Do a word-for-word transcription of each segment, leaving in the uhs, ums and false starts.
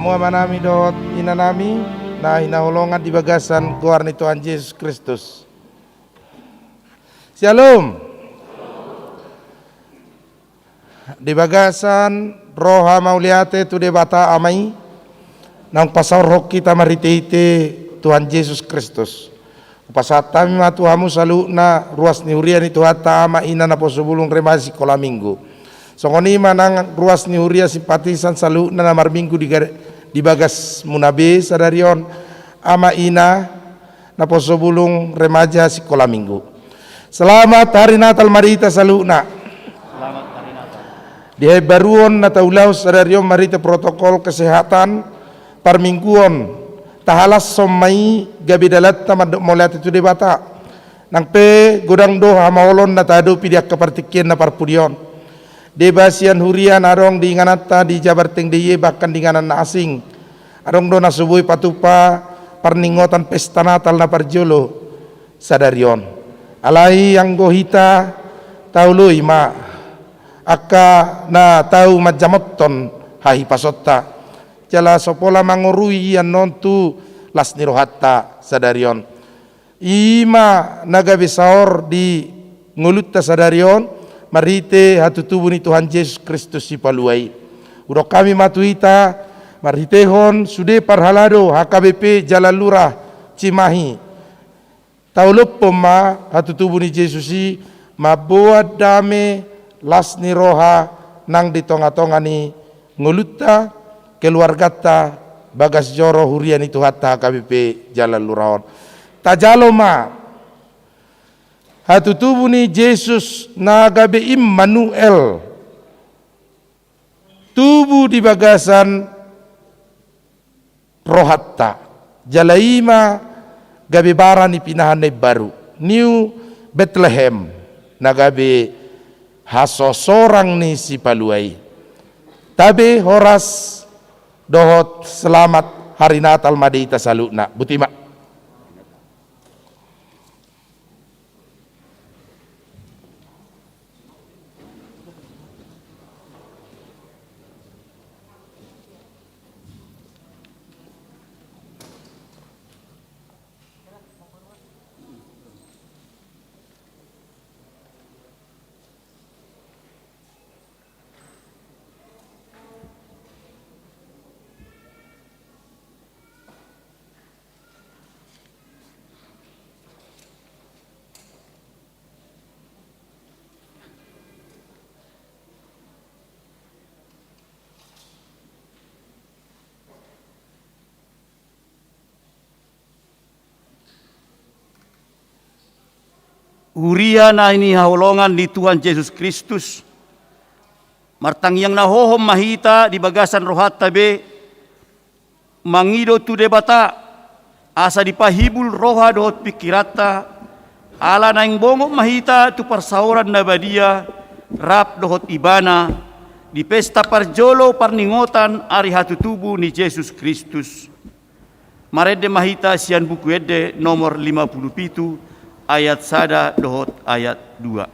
Amanami dohot inanami na hinaholongan di bagasan goar ni Tuhan Jesus Kristus. Syalom. Di bagasan roha mauliate tu Debata Ama i, naung pasaorhon hita marhite-hite Tuhan Jesus Kristus. Hupasahat hami ma tu hamu saluhutna ruas ni huria ni Tuhanta Ama Ina Naposobulung Remaja Sikola Minggu. Songon i ma nang ruas ni huria simpatisan saluhutna na marminggu di gar-, di bagasmuna be sadari on, Ama Ina Naposobulung Remaja Sikola Minggu. Selamat Hari Natal ma di hita saluhutna. Selamat Hari Natal. Di haimbaruon na taulahon sadari on marhite protokol kesehatan parmingguon, tahalashon ma i gabe dalanta mandok mauliate tu Debata. Nang pe godang do hamaolon na tahadopi di angka partingkian na parpudi on. Deba sian huria na adong di ingananta di jabar teng D I E bahkan di inganan na asing. Adong do na so boi patupa parningotan pesta Natal na parjolo sadari on. Alai anggo hita taoloi ma angka na tau manjamothon hahipasonta. Jala so pola mangorui annon tu las ni rohanta sadari on. I ma na gabe saor di ngolunta sadari on, marhite hatutubu ni Tuhan Jesus Kristus Sipalua i. Hudok hami ma tu hita, marhitehon sude parhalado H K B P Jalan Lurah Cimahi. Taolophon ma hatutubu ni Jesus i, mamboan dame las ni roha nang di tonga-tonga ni ngolunta, keluarganta, bagas joro huria ni Tuhanta H K B P Jalan Lurah on. Tajalo ma hatutubu ni Jesus na gabe Immanuel tubu di bagasan rohanta. Jala i ma gabe bara ni pinahan na imbaru, New Bethlehem, na gabe hasosorang ni Sipalua i. Tabe, horas dohot selamat Hari Natal ma di hita saluhutna. Boti ma. Huria na hinaholongan ni Tuhan Jesus Kristus, martangiang na hohom ma hita di bagasan rohanta be, mangido tu Debata, asa dipahibul roha dohot pingkiranta, ala naeng bongot ma hita tu parsaoran na badia, rap dohot Ibana, di pesta parjolo parningotan ari hatutubu ni Jesus Kristus. Marende ma hita sian Buku Ende nomor lima pulu pitu, ayat sada dohot ayat dua.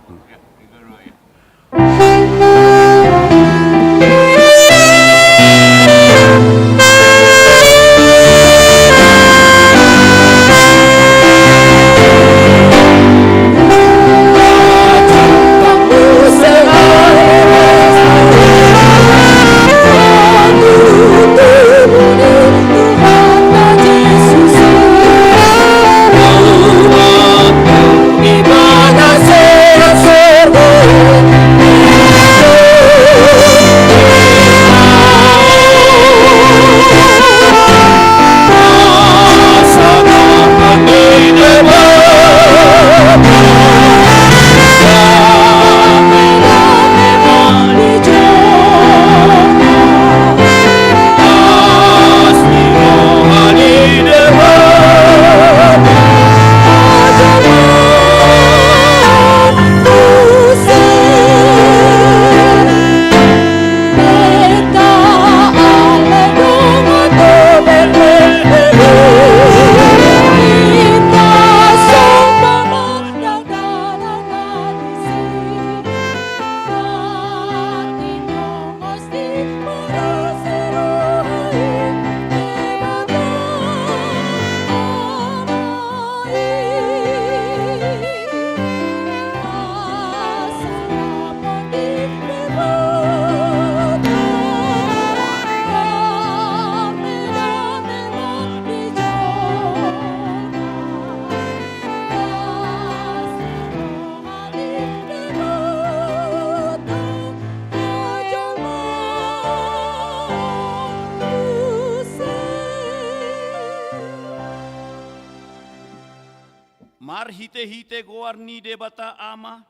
Hite-hite goar ni Debata Ama,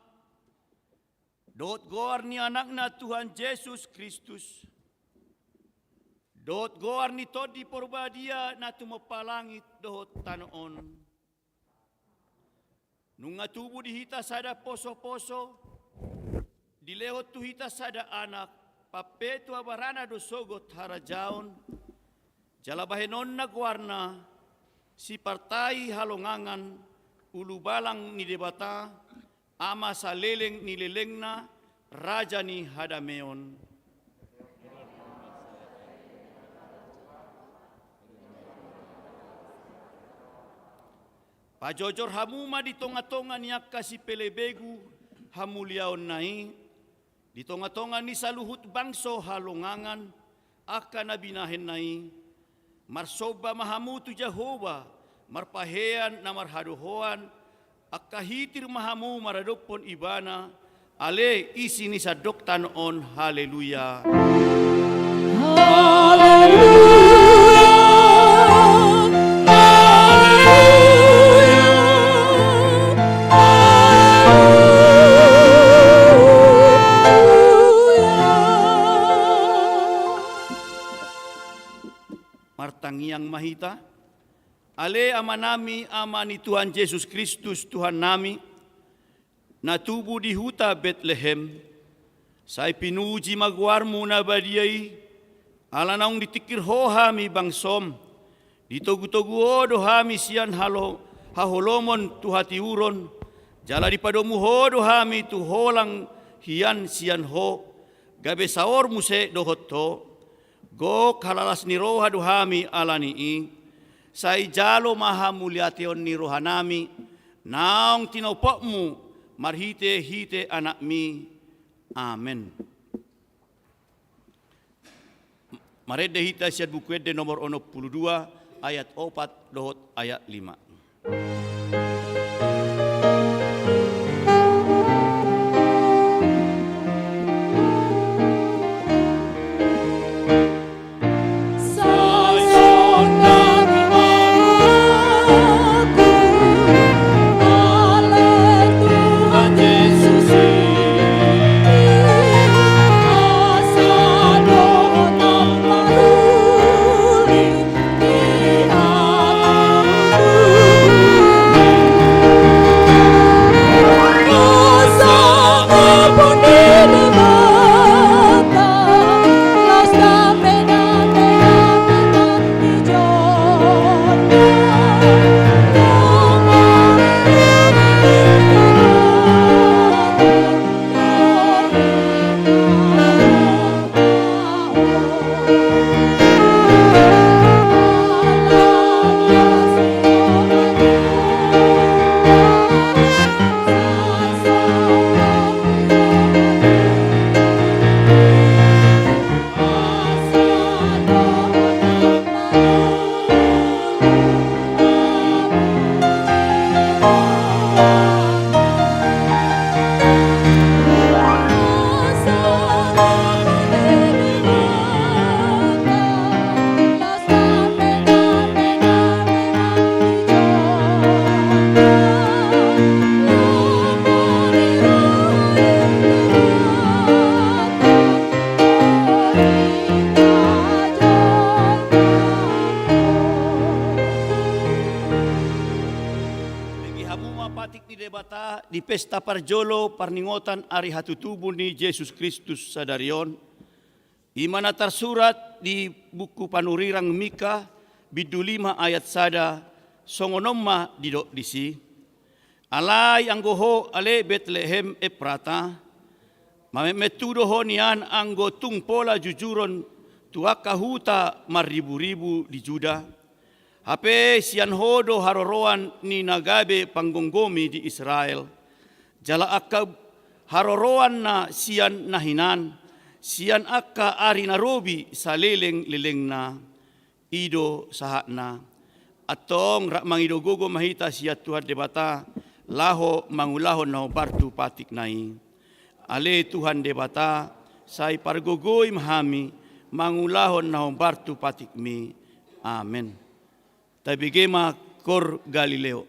dohot goar ni Anakna Tuhan Jesus Kristus, dohot goar ni Tondi Parbadia na tumompa langit dohot tano on. Nunga tubu di hita sada poso-poso, dilehon tu hita sada Anak, pampetua barana do sogot harajaon, jala bahenonna goarna, Sipartai halongangan, ulubalang ni Debata, Ama saleleng ni lelengna, Raja ni hadameon. Pajojor hamu ma di tonga-tonga ni angka sipelebegu hamuliaonna i, di tonga-tonga ni saluhut bangso halongangan, angka na binahenna i, marsomba ma hamu tu Jahowa, marpahean na marhadohoan, angka hitir ma hamu maradophon Ibana, ale isi ni sandok tano on, haleluya. Haleluya. Martangiang ma hita. Ale Amanami, Ama ni Tuhan Jesus Kristus, Tuhannami, na tubu di huta Betlehem, sai pinuji ma goarmu na badia i, ala naung ditingkir Ho hami bangsom, ditogu-togu Ho do hami sian halo-, haholomon tu hatiuron, jala dipadomu Ho do hami tu holang hian sian Ho, gabe saor muse dohot Ho. Gok halalas ni roha do hami ala ni i, sai jalo ma hamuliateon ni rohanami, naung tinopotmu marhite-hite Anakmi. Amen. Marende hita sian Buku Ende nomor onom pulu dua, ayat opat dohot ayat lima. Bege hamu ma patik ni Debata di pesta parjolo parningotan ari hatutubu ni Jesus Kristus sadari on. I ma na tarsurat di buku panurirang Mika, bindu lima ayat sada, songon on ma didok disi. Alai anggo ho ale Betlehem Eprata, mametmetu do ho nian anggo tung pola jujuron tu angka huta marriburibu di Juda. Hape sian ho do haroroan ni na gabe panggomgomi di Israel. Jala angka haroroanna sian na hinan, sian angka ari na robi salelenglelengna. I do sahatna. Antong rap mangido gogo ma hita sian Tuhan Debata, laho mangulahon na hombar tu patikna i. Ale Tuhan Debata, sai pargogoi ma hami mangulahon na hombar tu patikmi. Amen. Tabege ma Koor Galileo.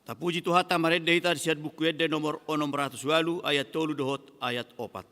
Tapuji Tuhanta marende hita sian Buku Ende nomor onom ratus ualu, ayat tolu dohot ayat opat.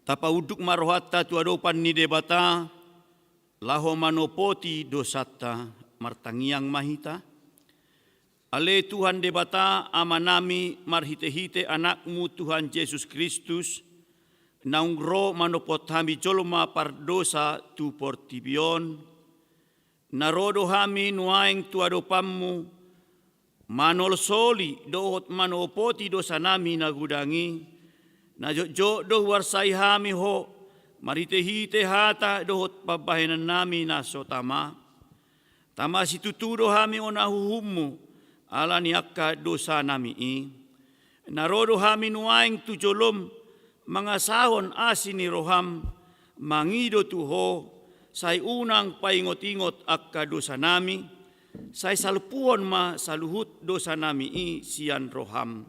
Tapaunduk ma rohanta tu adopan ni Debata, laho manopoti dosanta. Martangiang ma hita. Ale Tuhan Debata, Amanami, marhitehite Anakmu Tuhan Jesus Kristus, naung ro manopot hami jolma pardosa tu portibi on, na ro do hami nuaeng tu adopanmu, manolsoli dohot manopoti dosanami na godang i, na jotjot do huarsai hami Ho, marhitehite hata dohot pambahenannami na so tama. Tama situtu do hami onahuhummu, ala ni angka dosanami i. Na ro do hami nuaeng tu jolom, mangasahon asi ni roham, mangido tu Ho, sai unang paingotingot angka dosanami, sai salpuhon ma saluhut dosanami i sian roham.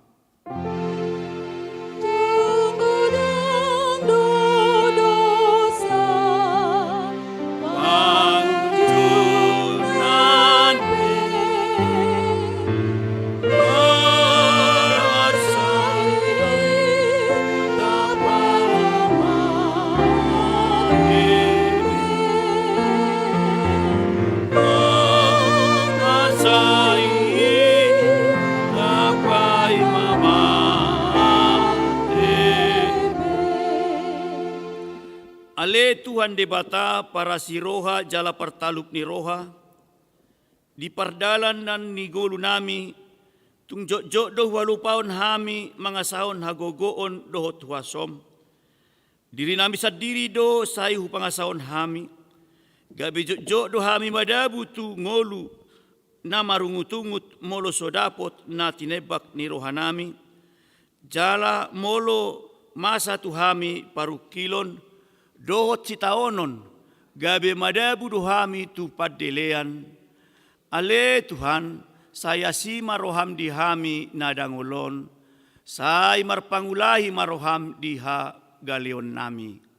Ale Tuhan Debata, parasi roha jala partalup ni roha, di pardalanan ni ngolunami, tung jotjot do hualupaon hami mangasahon hagogoon dohot huasom. Dirinami sandiri do sai hupangasahon hami, gabe jotjot do hami madabu tu ngolu na marungutungut molo so dapot na tinembak ni rohanami, jala molo masa tu hami parungkilon dohot sitaonon, gabe madabu do hami tu pandelean. Ale Tuhan, sai asi ma roham di hami na dangol on, sai marpangulahi ma roham di hagaleonnami.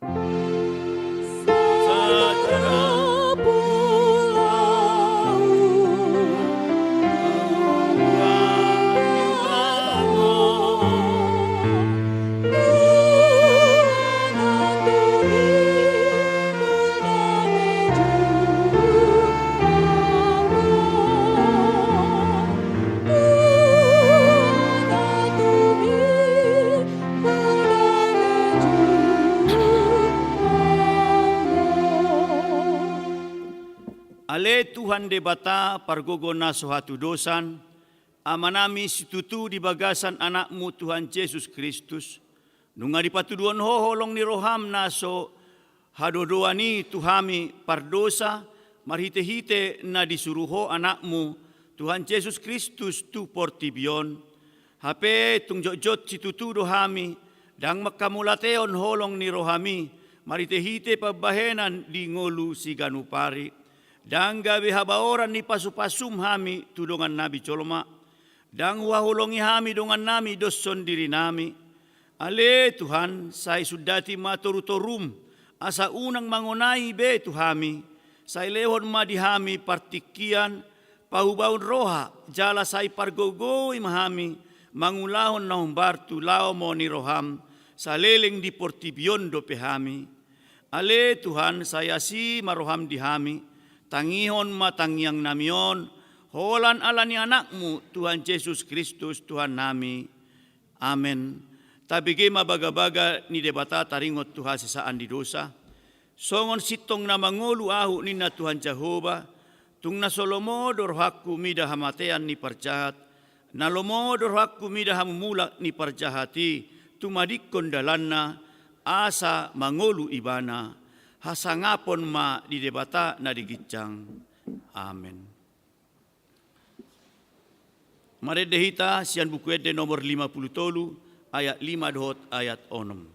Tuhan Debata, pargogo na so hatudosan, Amanami situtu di bagasan Anakmu Tuhan Jesus Kristus, nunga dipatuduhon Ho holong ni roham na so hadodoan i tu hami pardosa, marhitehite na disuru Ho Anakmu Tuhan Jesus Kristus tu portibi on. Hape tung jotjot situtu do hami, ndang manghamauliatehon holong ni rohami, marhitehite pambahenan di ngolu siganup ari. Ndang gabe habaoran ni pasupasum hami tu dongannami jolma. Ndang huhaholongi hami dongannami doshon dirinami. Ale Tuhan, sai sundati ma torutorum, asa unang mangonai be tu hami. Sai lehon ma di hami partingkian, pahubaon roha, jala sai pargogoi ma hami, mangulahon na hombar tu lomo ni roham, saleleng di portibi on dope hami. Ale Tuhan, sai asi ma roham di hami, tangihon ma tangiangnami on, holan ala ni Anakmu, Tuhan Jesus Kristus, Tuhannami. Amen. Tabege ma bagabaga ni Debata taringot tu hasesaan ni dosa. Songon sintong na mangolu ahu ninna Tuhan Jahowa, tung na so lomo do rohangku mida hamatean ni parjahat, na lomo do rohangku mida hamumulak ni parjahat i, tumadingkon dalanna, asa mangolu ibana, hasangapon ma di Debata na di ginjang. Amen. Marende hita sian Buku Ende nomor lima pulu tolu, ayat lima dohot ayat onom.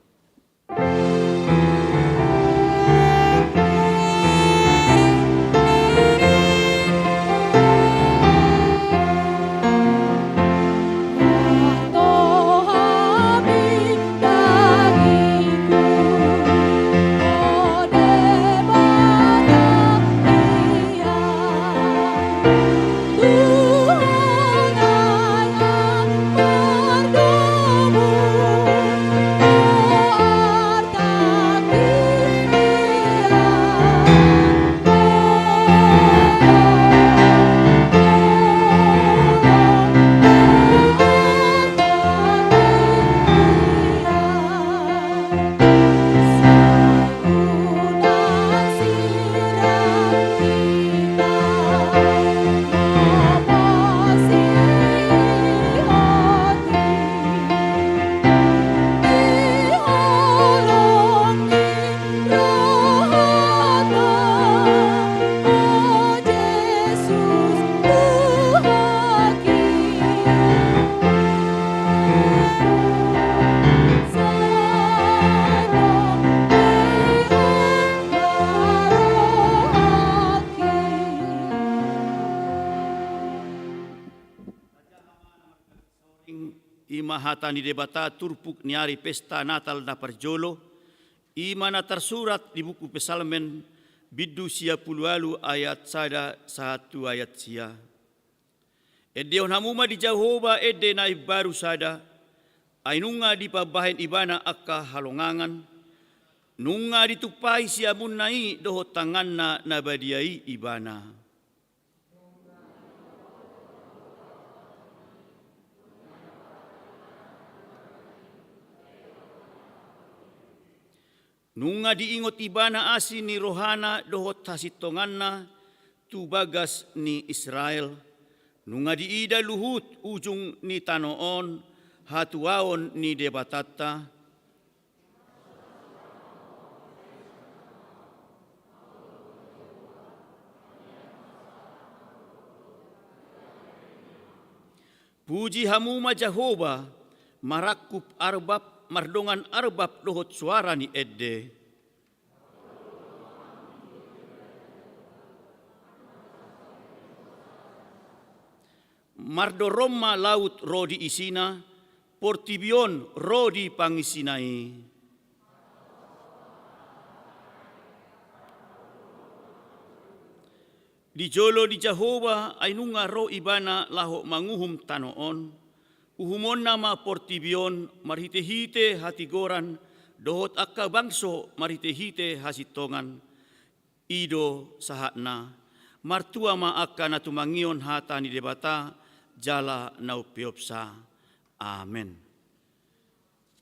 I ma hata ni Debata turpuk ni ari pesta Natal na parjolo, i ma na tarsurat di buku Psalmen, bindu sia pulu ualu ayat sada sahat tu ayat sia. Endehon hamu ma di Jahowa ende na imbaru sada, ai nunga dipambahen ibana angka halongangan, nunga ditumpahi siamunna i dohot tanganna na badia i ibana. Nunga diingot ibana asi ni rohana dohot hasintonganna tu bagas ni Israel. Nunga diida luhut ujung ni tano on hatuaon ni Debatanta. Puji hamu ma Jahowa, marangkup arbab, mardongan arbab dohot suara ni ende. Mardorong ma laut ro di isina, portibi on ro di pangisina i. Di jolo ni Jahowa ai nunga ro ibana laho manguhum tano on, uhumonna ma portibi on marhitehite hatigoran, dohot angka bangso marhitehite hasintongan. I do sahatna, martua ma angka na tumangihon hata ni Debata jala na umpeopsa. Amen.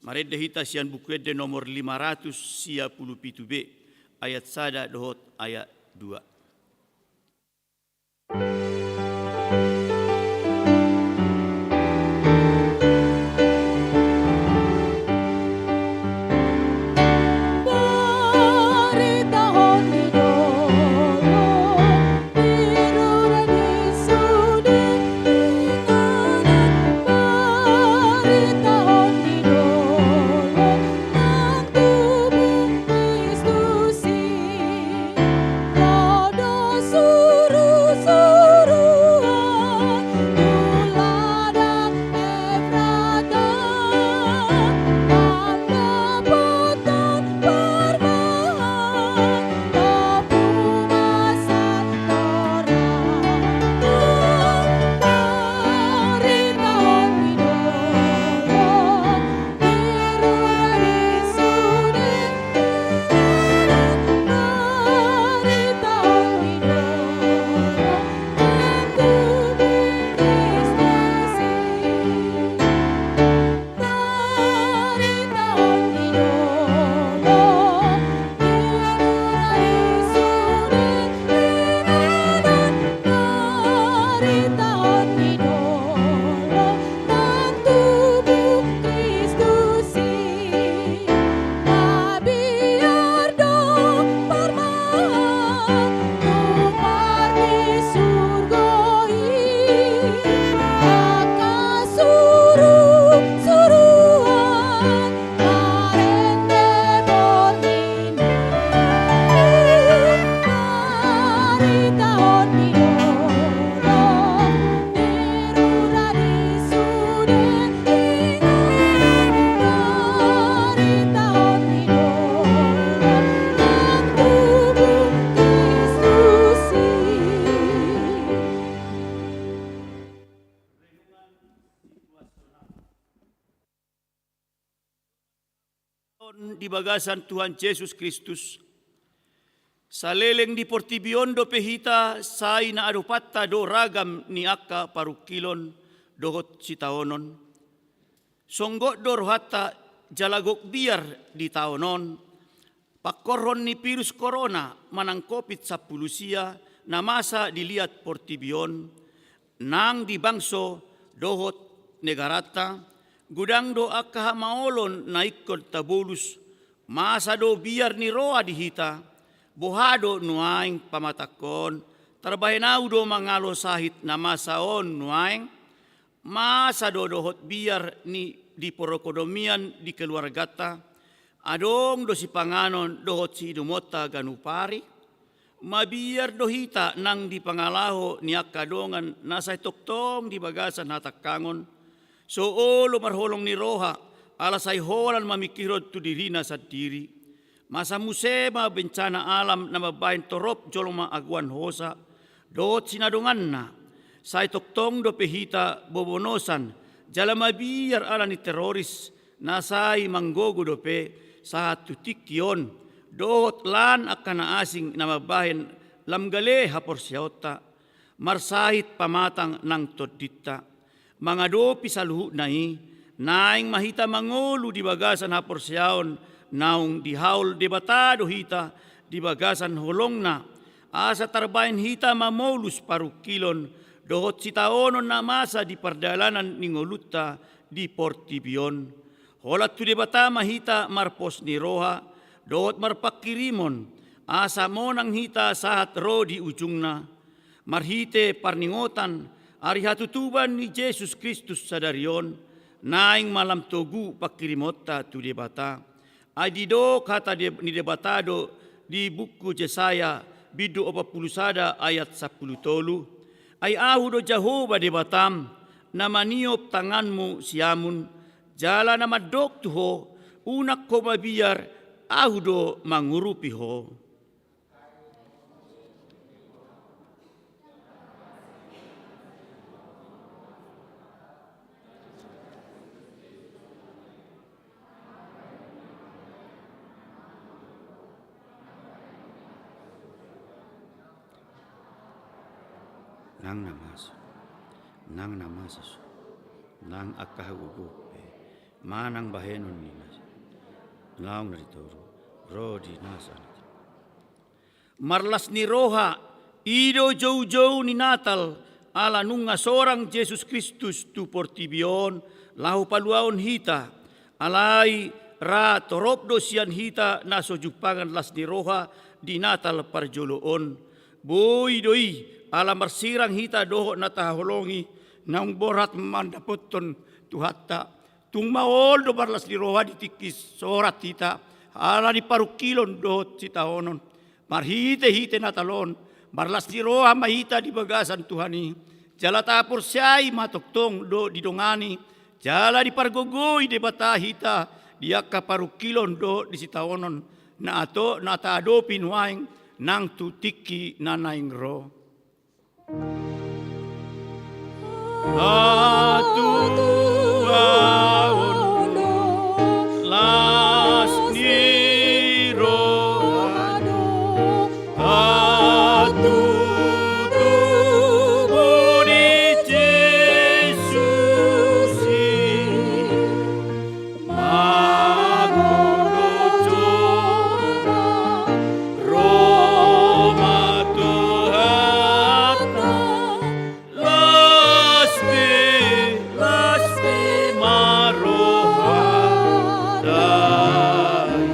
Marende hita sian Buku Ende nomor lima ratus sia pulu pitu B, ayat sada dohot ayat dua. Di bagasan Tuhan Jesus Kristus, saleleng di portibi on dope hita sai naadopanta do ragam ni angka parungkilon dohot sitaonon. Songgot do rohanta jala gok biar di taon on, pangkorhon ni virus korona manang Covid sampulu sia na masa di liat portibi on, nang di bangso dohot negaranta, godang do angka hamaolon na ingkon tabolus, masa do biar ni roha di hita, boha do nuaeng pamatangkon, tarbahen ahu do mangalo sahit na masa on nuaeng, masa do dohot biar ni di perekonomian di keluarganta, adong do sipanganon dohot siinumonta ganup ari, mabiar do hita nang di pangalaho ni angka dongan na sai tongtong di bagasan hatangkangon, so olo marholong ni roha, ala sai holan mamingkirhon tu dirina sandiri. Masa muse ma bencana alam na mambahen torop jolma agoan hosa dohot sinadonganna. Sai tongtong dope hita bobonosan jala mabiar ala ni teroris na sai manggogo dope sahat tu tingki on, dohot lan angka na asing na mambahen lam gale haporseaonta, marsahit pamatang nang tondinta. Mangadopi saluhutna i, naeng ma hita mangolu di bagasan haporseaon naung dihaol Debata do hita di bagasan holongna, asa tarbahen hita mamolus parungkilon dohot sitaonon na masa di pardalanan ni ngolunta di portibi on. Holan tu Debata ma hita marpos ni roha dohot marpangkirimon, asa monang hita sahat ro di ujungna. Marhite parningotan ari hatutuban ni Jesus Kristus sadari on, naeng ma lam togu pangkirimonta tu Debata. Ai didok hata De-, ni Debata do di buku Jesaya bindu opat pulu sada ayat sampulu tolu: Ai Ahu do Jahowa Debatam, na maniop tanganmu siamun, jala na mandok tu ho, unang ho mabiar, Ahu do mangurupi ho. Nang na masa, nang na masa so, nang angka hagogoon pe, manang bahenon ni na naung na di toru, ro di na sahit. Marlas ni roha, i do joujou ni Natal, ala nunga sorang Jesus Kristus tu portibi on laho paluahon hita. Alai ra torop do sian hita na so jumpangan las ni roha di Natal parjolo on. Boi do i, ala marsirang hita dohot na tahaholongi, naung borhat mandapothon Tuhanta. Tung maol do marlas ni roha di tingki sorat hita, ala ni parungkilon dohot sitaonon. Marhitehite Natal on, marlas ni roha ma hita di bagasan Tuhan i, jala tahaporseai ma tongtong do didongani jala dipargogoi Debata hita di angka parungkilon dohot di sitaonon na ato na taadopi nuaeng nang tu tingki na naeng ro. Hatuaon las ni roha, hatutubu di Jesus i. Mangodot jolma, ro ma Tuhanta, las pe, las pe ma rohanta i.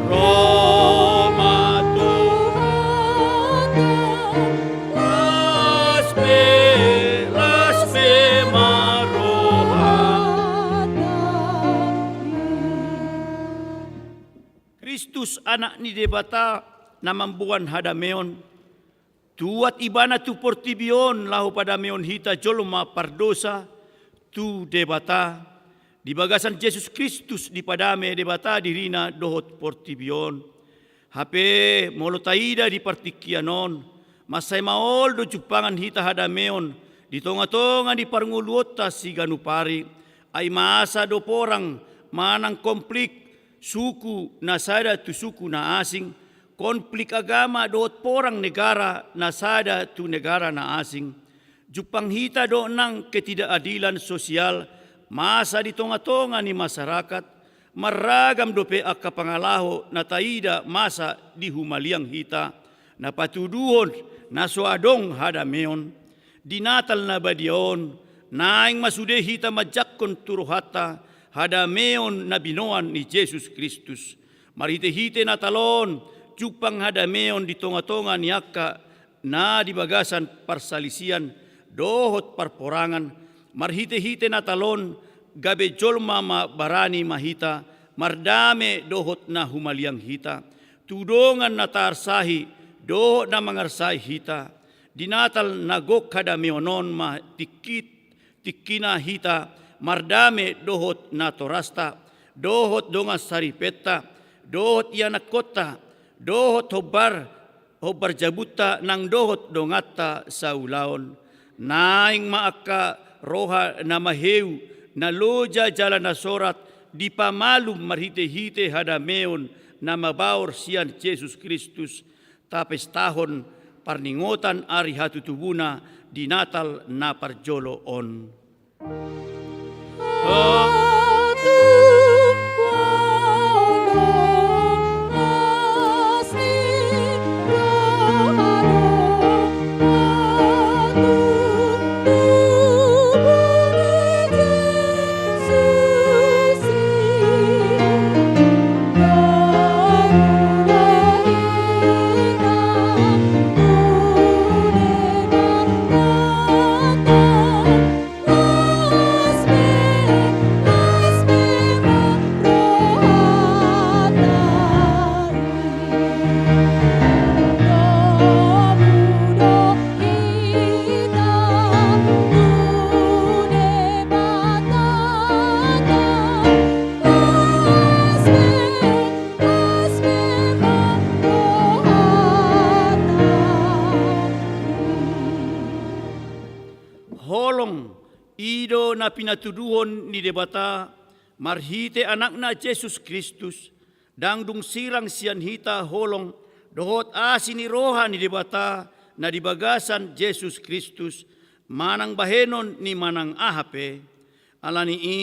Ro ma Tuhanta, las pe, las pe ma rohanta i. Kristus, Anak ni Debata, na mamboan hadameon, tuat Ibana tu portibi on laho padamehon hita jolma pardosa tu Debata. Di bagasan Jesus Kristus dipadame Debata dirina dohot portibi on. Hape molo taida di partingkian on, mansai maol do jumpangan hita hadameon Di tongatonga ni parngoluonta siganup ari, ai masa do porang manang konflik suku na sada tu suku na asing, konflik agama dohot porang negara na sada tu negara na asing. Jumpang hita do nang ketidakadilan sosial masa di tongatonga ni masyarakat, marragam dope angka pangalaho na taida masa di humaliang hita, na patuduhon na so adong hadameon. Di Natal na badia on, naeng ma sude hita manjangkon tu rohanta hadameon na binoan ni Jesus Kristus. Marhitehite Natal on, jumpang hadameon di tongatonga ni angka na di bagasan parsalisian dohot parporangan. Marhitehite Natal on, gabe jolma ma barani ma hita mardame dohot na humaliang hita tu dongan na taarsahi dohot na mangarsai hita. Di Natal na gok hadameon on ma tingkit, tingkina hita mardame dohot natorasta, dohot dongan saripenta, dohot ianakkonta, dohot hombar, hombar jabunta nang dohot donganta saulaon. Naeng ma angka roha na maheu, na loja jala na sorat dipamalum marhitehite hadameon na mabaor sian Jesus Kristus, tapestahon parningotan ari hatutubuna di Natal na parjolo on. Holong, i do na pinatuduhon ni Debata marhite Anakna Jesus Kristus, ndang dung sirang sian hita holong dohot asi ni roha ni Debata na di bagasan Jesus Kristus, manang bahenon ni manang aha pe. Ala ni i,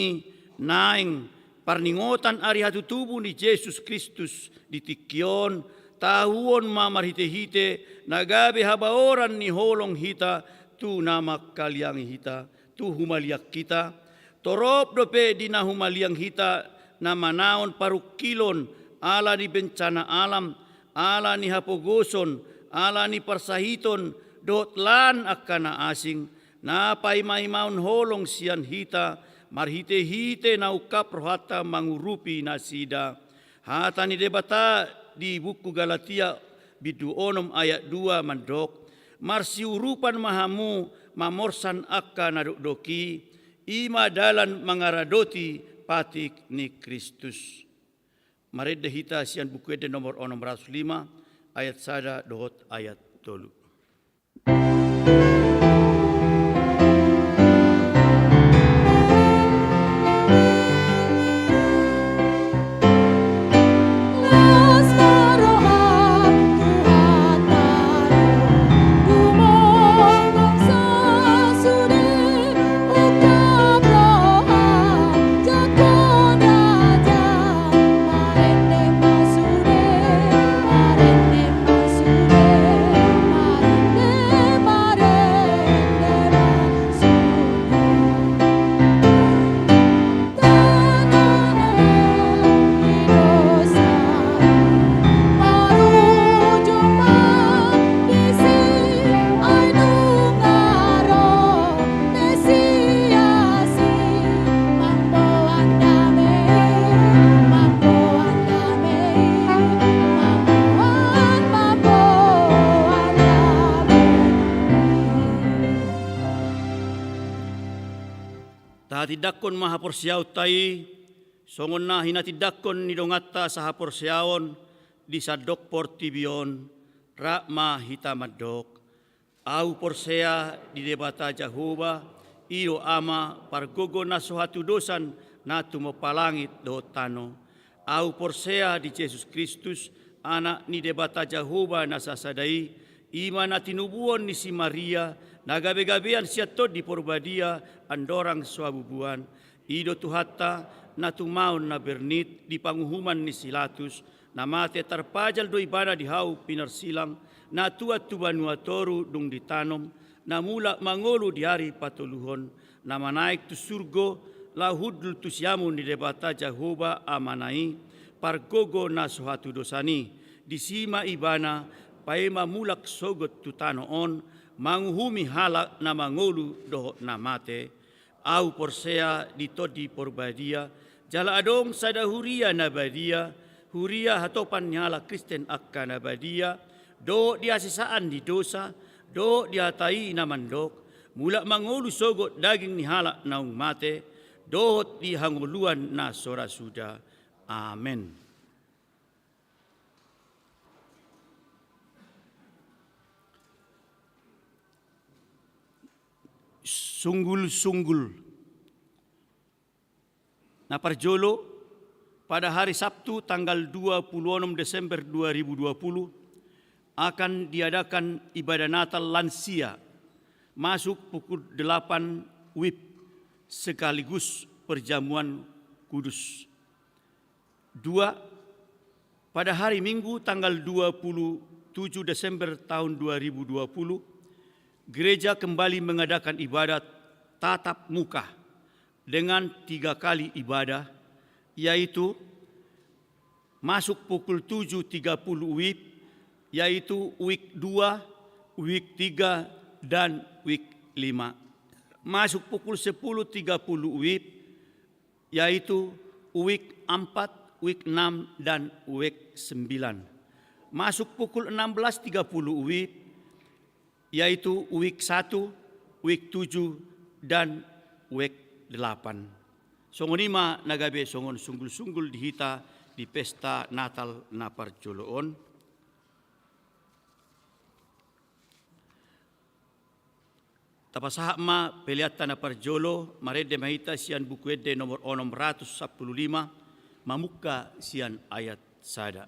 naeng parningotan ari hatutubu ni Jesus Kristus di tingki on, tahuon ma marhitehite na gabe habaoran ni holong hita tu na mangkaliangi hita, tu humaliang hita. Torop dope di na humaliang hita na manaon parungkilon ala ni bencana alam, ala ni hapogoson, ala ni parsahiton, dohot lan angka na asing, na paimaimaon holong sian hita, marhitehite na ungkap rohanta mangurupi nasida. Hata ni Debata di buku Galatia bindu onom ayat dua mandok, marsiurupan ma hamu mamorsan angka na dokdok i, i ma dalan mangaradoti patik ni Kristus. Marende hita sian Buku Ende nomor onom ratus lima, ayat sada dohot ayat tolu. Tahatindangkon ma haporseaonta i, songon na hinatindangkon ni donganta sahaporseaon di sandok portibi on, rap ma hita mandok. Ahu porsea di Debata Jahowa, i do Ama, pargogo na so hatudosan, na tumompa langit dohot tano. Ahu porsea di Jesus Kristus, Anak ni Debata Jahowa na sasada i, i ma na tinubuhon ni si Maria, na gabegabean sian Tondi Porbadia, andorang so habubuhan. I do Tuhanta, na tumaon na bernit di panguhuman ni si Latus, na mate tarpajal do ibana di hau pinarsilang, na tuat tu banua toru dung ditanom, na mulak mangolu di ari patoluhon, na manaek tu surgo, laho hundul tu siamun ni Debata Jahowa Amana i, pargogo na so hatudosan i, disi ma ibana, paima mulak sogot tu tano on, manguhumi halak na mangolu dohot na mate. Ahu porsea di Tondi Porbadia, jala adong sada huria na badia, huria hatopan ni halak Kristen angka na badia, dohot di hasesaan ni dosa, dohot di hata i na mandok, mulak mangolu sogot daging ni halak naung mate, dohot di hangoluan na so ra suda. Amen. Sunggul-sunggul. Na parjolo, pada hari Sabtu tanggal dua puluh enam Desember dua ribu dua puluh, akan diadakan ibadah Natal lansia, masuk pukul delapan wib, sekaligus perjamuan kudus. Dua, pada hari Minggu tanggal dua puluh tujuh Desember tahun dua ribu dua puluh, gereja kembali mengadakan ibadah tatap muka dengan tiga kali ibadah, yaitu masuk pukul tujuh tiga puluh wib, yaitu wib dua, wib tiga, dan wib lima. Masuk pukul sepuluh tiga puluh wib, yaitu wib ampat, wib enam, dan wib sembilan. Masuk pukul enam belas tiga puluh wib, yaitu wib satu, wib tujuh, dan wib delapan. Songon i ma na gabe songon sunggul-sunggul di hita di pesta Natal na parjolo on. Tapasahat ma peleanta na parjolo, marende ma hita sian Buku Ende nomor onom ratus sampulu lima, mamungka sian ayat sada.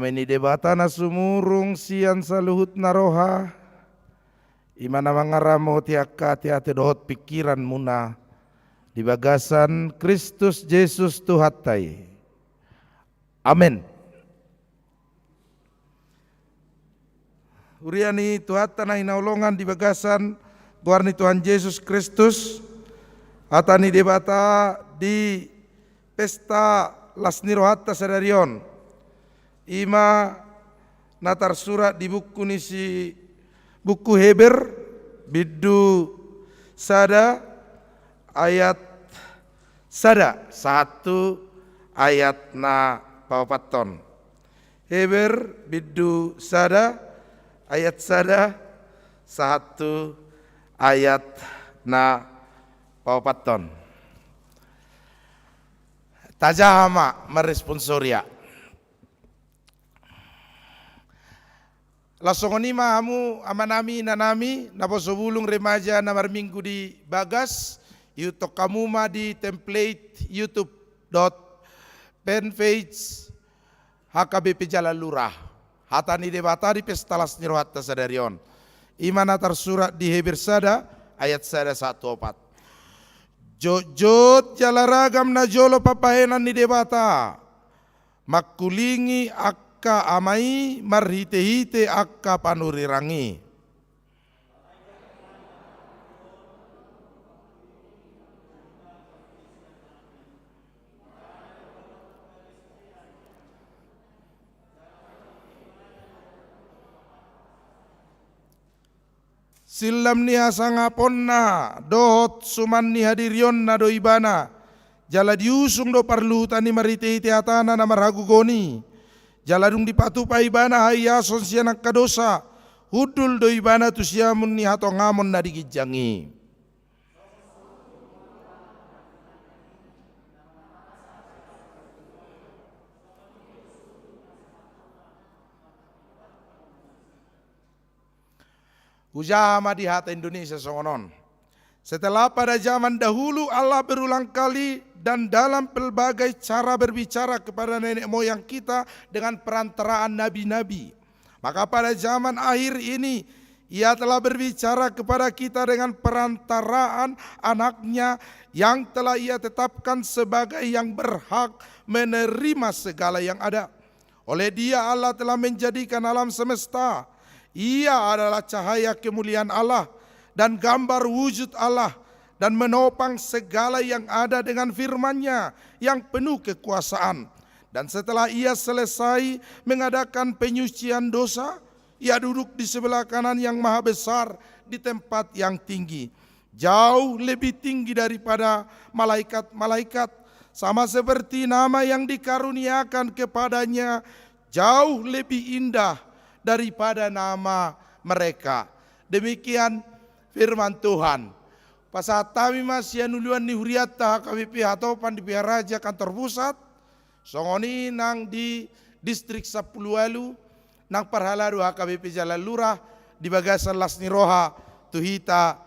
Dame ni Debata na sumurung sian saluhutna roha, i ma na mangaramoti angka ateate dohot pingkiranmuna di bagasan Kristus Jesus Tuhanta i. Amen. Huria ni Tuhanta na hinaholongan di bagasan goar ni Tuhan Jesus Kristus, hata ni Debata di pesta las ni rohanta sadari on, i ma na tarsurat di buku ni si, buku Heber, bindu sada, ayat sada sahat tu ayat na paopathon. Heber bindu sada ayat sada sahat tu ayat na paopathon. Tajaha ma marresponsoria. Laos songon i ma hamu amanami, inanami, naposo bulung, remaja na marminggu di bagas, ihuthon hamu ma di template YouTube dohot fanpage H K B P Jalan Lurah. Hata ni Debata di pesta las ni rohanta sadari on, i ma na tarsurat di Heber sada ayat sada sahat tu opat. Jotjot jala ragam na jolo pambahenan ni Debata, mangkulingi angka ama i marhitehite angka panurirang i. Sillam ni hasangaponna dohot suman ni hadirionna do ibana, jala diusung do parluhutan i marhitehite hatana na marhagogoon i. Jala dung dipatupa ibana haiason sian angka dosa, hundul do ibana tu siamun ni hatongamon na di ginjang i. Hujaha ma di hata Indonesia songon on. Setelah pada zaman dahulu Allah berulang kali dan dalam pelbagai cara berbicara kepada nenek moyang kita dengan perantaraan nabi-nabi, maka pada zaman akhir ini Ia telah berbicara kepada kita dengan perantaraan Anaknya yang telah Ia tetapkan sebagai yang berhak menerima segala yang ada. Oleh Dia, Allah telah menjadikan alam semesta. Ia adalah cahaya kemuliaan Allah dan gambar wujud Allah, dan menopang segala yang ada dengan firman-Nya yang penuh kekuasaan. Dan setelah Ia selesai mengadakan penyucian dosa, Ia duduk di sebelah kanan Yang Maha Besar di tempat yang tinggi, jauh lebih tinggi daripada malaikat-malaikat, sama seperti nama yang dikaruniakan kepada-Nya jauh lebih indah daripada nama mereka. Demikian firman Tuhan. Pasahat hami ma sian uluan ni hurianta H K B P Hatopan di Piharaja kantor pusat, songon i nang di Distrik Sampulu Ualu, nang parhalado H K B P Jalan Lurah, di bagasan las ni roha tu hita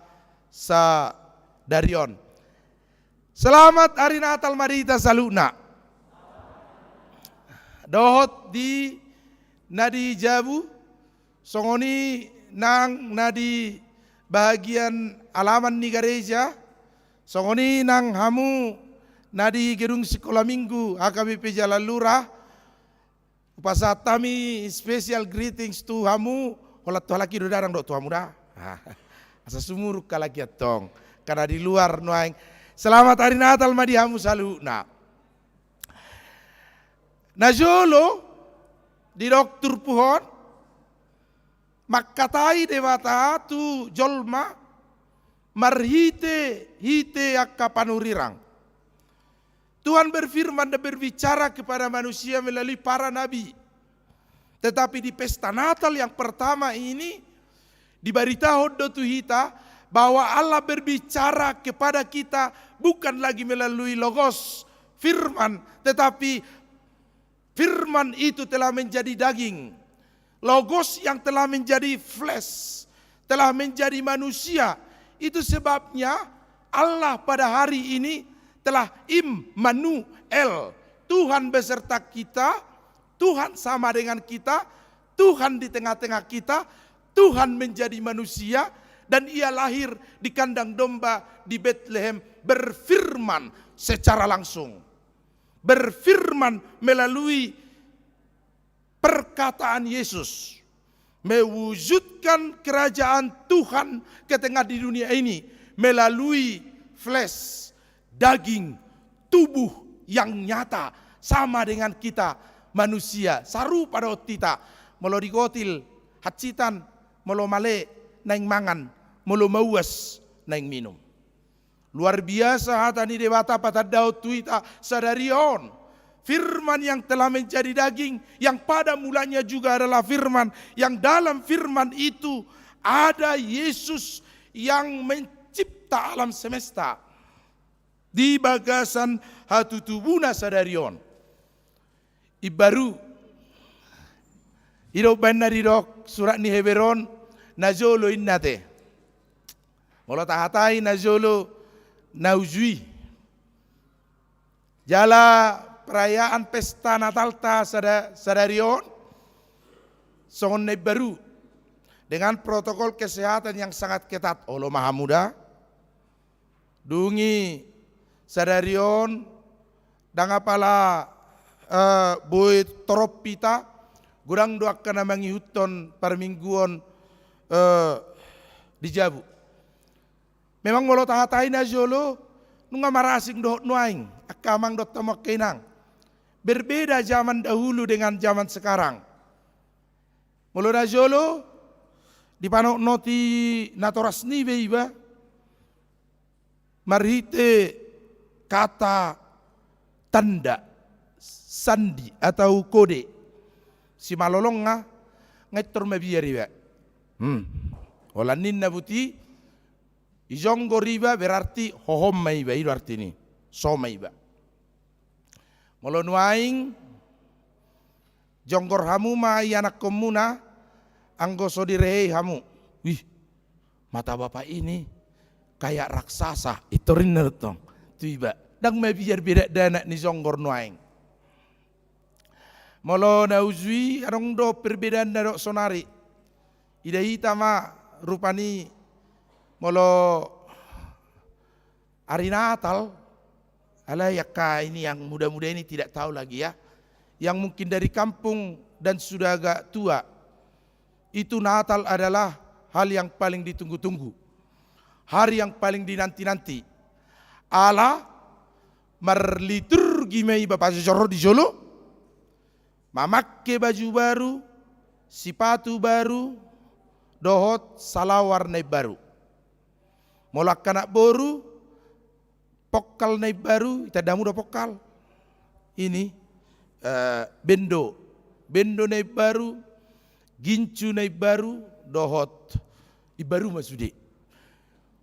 sadari on. Selamat Hari Natal ma di hita saluhutna. Dohot di na di jabu, songon i nang na di bahagian alaman ni gareja, songon i nang hamu na di gedung sikola minggu H K B P Jalan Lurah, hupasahat hami special greetings tu hamu, holan tu halak i do da, ndang dohot tu hamu da. Asa sumurung halak i antong. Karena di luar nuaeng. Selamat Hari Natal ma di hamu saluhutna. Na jolo didok turpuk on, mangkatai Debata tu jolma marhite-hite angka panurirang. Tuhan berfirman dan berbicara kepada manusia melalui para nabi. Tetapi di pesta Natal yang pertama ini, dibaritahon do tu hita bahwa Allah berbicara kepada kita bukan lagi melalui logos, firman, tetapi Firman itu telah menjadi daging. Logos yang telah menjadi flesh, telah menjadi manusia. Itu sebabnya Allah pada hari ini telah Immanuel, Tuhan beserta kita, Tuhan sama dengan kita, Tuhan di tengah-tengah kita, Tuhan menjadi manusia, dan Ia lahir di kandang domba di Betlehem, berfirman secara langsung. Berfirman melalui perkataan Yesus, mewujudkan kerajaan Tuhan ke tengah di dunia ini melalui flesh, daging, tubuh yang nyata, sama dengan kita manusia, sarupa dohot hita. Molo digotil hansitan, molo male naeng mangan, molo mauas naeng minum. Luar biasa hata ni Debata patandahon tu hita sadari on. Firman yang telah menjadi daging, yang pada mulanya juga adalah Firman, yang dalam Firman itu ada Yesus yang mencipta alam semesta di bagasan hatutubuna sadari on. Imbaru. I do umbaen na didok surat ni Heber on, najolo inna te. Molo tahatai najolo, na ujui. Jala perayaan pesta Natalta sada-, sadari on songon na imbaru, dengan protokol kesehatan yang sangat ketat. Olo ma hamu da. Dung i sadari on, ndang apala, eh, boi torop hita, godang do angka na mangihuthon parmingguon, eh, di jabu. Memang molo tahatai najolo, nunga marasing dohot nuaeng, angka amang dohot hamu angka inang. Berbeda zaman dahulu dengan zaman sekarang. Molo najolo, dipanotnoti natoras niba iba, marhite kata tanda, sandi, atau kode. Simalolongna, nga intor mabiar iba. Hmm. Holan ninna buti, ijonggor iba berarti hohom ma iba, i do artini. So ma iba. Molo nuaeng, jonggor hamu ma ianakkonmuna, anggo so direhei hamu. Wih, mata bapak ini kayak raksasa, intor ninna do tong tu iba. Ndang mabiar be dakdanak ni jonggor nuaeng. Molo na ujui, adong do perbedaanna dohot sonari. Ida hita ma rupani molo hari Natal, alai angka ini yang muda-muda ini tidak tahu lagi ya. Yang mungkin dari kampung dan sudah agak tua, itu Natal adalah hal yang paling ditunggu-tunggu, hari yang paling dinanti-nanti. Ala marliturgi ma iba pajojor di jolo, mamangke baju baru, sipatu baru, dohot salawar na imbaru. Molo angka anak boru, pokkal na imbaru, itanda hamu do pokkal? Ini, eh, bendo. Bendo na imbaru, gincu na imbaru, dohot imbaru ma sude.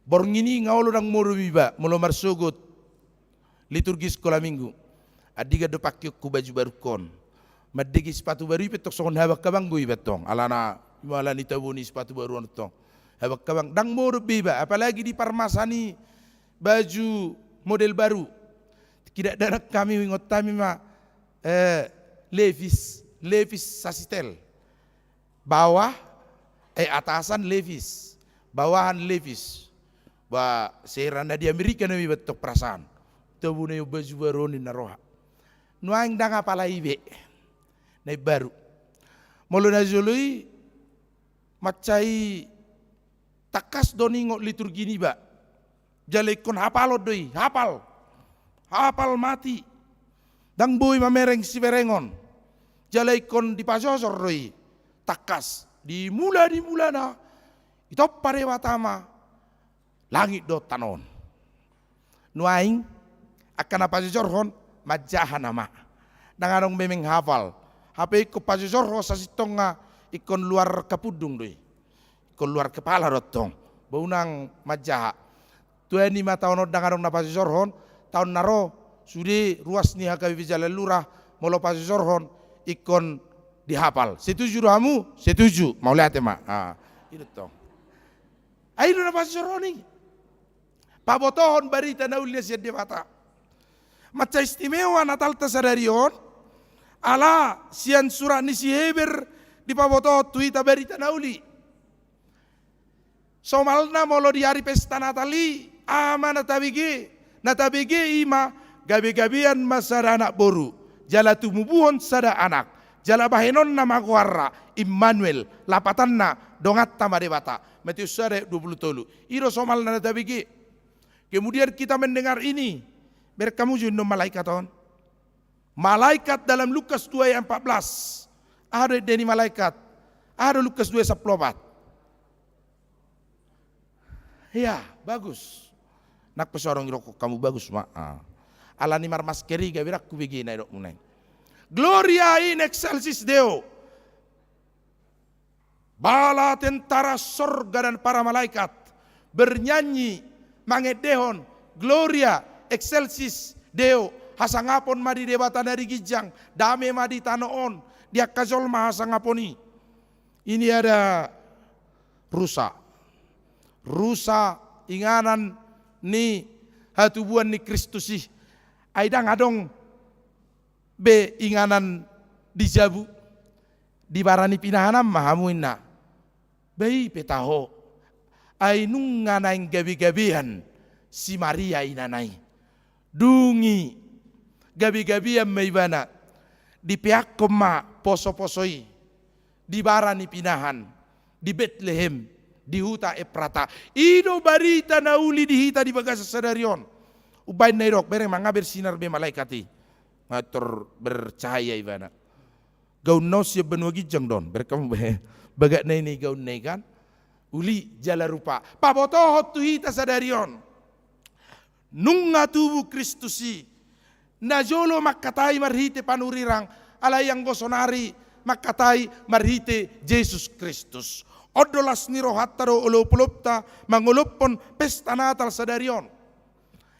Borngin i nga olo ndang modom iba, molo marsogot liturgi sekolah minggu. Andigan do pangkeonku baju barungkon. Mandege sipatu baru i pe tong songon habang-habang do iba tong. Alana, ima alani tabo ni sipatu baru on tong. Habang-habang, ndang modom be iba, apalagi di parmasa ni baju model baru. Tingki dakdanak hami, huingot hami ma, eh, Levis, Levis sasitel. Bawah, eh, atasan Levis, bawahan Levis. Ba, sera na di Amerika na iba tong perasaan. Tabo na i on baju baru on ninna roha. Nuaeng ndang apala i be. Na imbaru. Molo najolo i, mansai tangkas do niingot liturgi niba. Jala ingkon hapalon do i, hapal. Hapal mati. Ndang boi mamereng siberengon. Jala ingkon dipajojor do i. Tangkas. Di mula, di mulana. Ditompa Debata ma langit dohot tano on. Nuaeng, angka na pajojorhon, manjaha nama. Ndang adong be menghafal. Hape ingkon pajojorhon sasintongna ingkon luar kapundung do i. Ingkon luar kepala do tong. Ba unang manjaha. Tua ni ma taon on ndang adong na pajojorhon, taon na ro, sude ruas ni H K B P Jalan Lurah, molo pajojorhon, ingkon dihapal. Setuju do hamu? Setuju. Mauliate ma. Ah, i do tong. Ai do na pajojorhon i. Pabotohon barita na uli na sian Debata. Mansai istimewa Natalta sadari on, Ala sian surat ni si Heber dipabotohon tu hita barita na uli. Somalna molo di ari pesta Natal i, aha ma na tabege? Na tabege i ma gabe-gabean ma sada anak boru, jala tumubuhon sada anak, jala bahenonna ma goarna Immanuel, lapatanna Donganta ma Debata. Matius sada ayat dua puluh tolu. I do somalna na tabege. Kemudian kita mendengar ini, berkamu jo indon malaikat on. Malaikat dalam Lukas dua ayat empat belas. Aha do ende ni malaikat? Aha do Lukas dua ayat sampulu opat? Ya, bagus. Nang pe so adong didok hamu bagus ma. Ah. Ala ni marmasker i gabe dang hubege na didokmu na i. Gloria in excelsis Deo. Bala tentara sorga dan para malaikat bernyanyi, mangendehon, Gloria excelsis Deo, hasangapon ma di Debata na di ginjang, dame ma di tano on, di angka jolma hasangapon i. Ini ada rusa. Rusa inganan ni hatubuan ni Kristus i. Ai dang adong be inganan di jabu, di bara ni pinahan ma hamu inna. Ba i pe taho, ai nunga naeng gabe-gabean si Maria inana i. Dung i gabe-gabean ma ibana, dipeakkon ma poso-poso i di bara ni pinahan, di Betlehem, di huta Efrata. I do barita na uli di hita di bagasan sadari on. Umbaen na didok, bereng ma, nga bersinar be malaikat i. Nga tor bercahaya ibana. Gaunna on sian banua ginjang do on, bereng hamu be. Bagak na i ni gaunna i kan. Uli jala rupa. Pabotohon tu hita sadari on. Nunga tubu Kristus i. Najolo mangkatai marhite panurirang, alai anggo sonari mangkatai marhite Jesus Kristus. On do las ni rohanta dohot olopolopta mangolophon pesta Natal sadari on.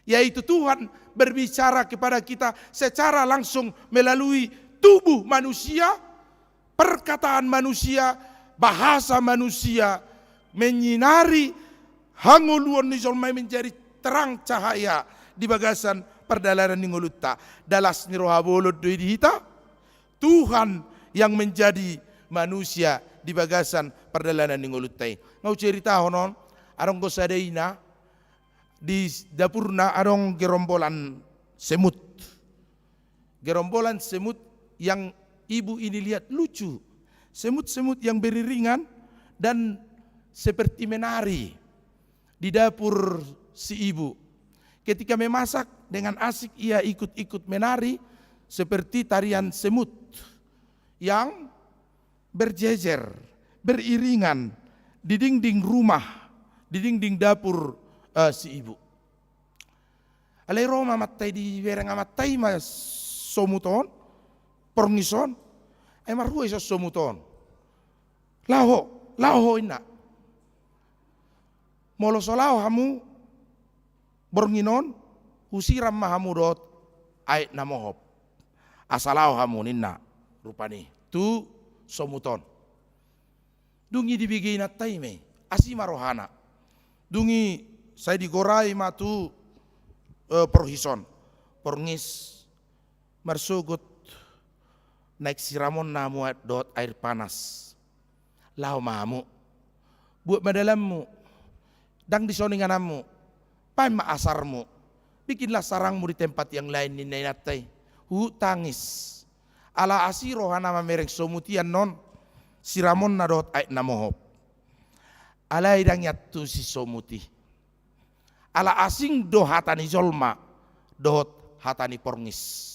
Yaitu Tuhan berbicara kepada kita secara langsung melalui tubuh manusia, perkataan manusia, bahasa manusia, menyinari hangoluan ni jolma i, menjadi terang cahaya di bagasan pardalanan ni ngolunta. Dalas ni roha bolon do i di hita, Tuhan yang menjadi manusia di bagasan pardalanan ni ngolunta i. Nga huceritahon on, adong do sada ina, di dapurna adong gerombolan semut. Gerombolan semut yang ibu ini lihat lucu. Semut-semut yang beriringan dan seperti menari di dapur si ibu. Ketika memasak, dengan asik ia ikut-ikut menari seperti tarian semut yang berjejer, beriringan di dinding rumah, di dinding dapur, eh, si ibu. Alai ro ma amanta i, dibereng amanta i ma somut on, porngis on. Ai marhua i so somut on? Laho, laho ho inna. Molo so laho hamu borngin on, husiram ma hamu dohot aek na mohop. Asa laho hamu ninna rupani tu somut on. Dung i dibege inanta i ma i, asi ma rohana. Dung i sai digorai ma tu, eh, porngis on. Porngis, marsogot naeng siramonna hamu dohot air panas. Laho ma hamu. Buat ma dalanmu. Ndang dison ingananmu. Paima asarmu. Bikinlah sarangmu di tempat yang lain, ninna inanta i. Huhut tangis. Ala asi rohana mamereng somut i annon siramonna dohot aek na mohop. Alai ndang iantusi somut i. Ala asing do hata ni jolma dohot hata ni porngis.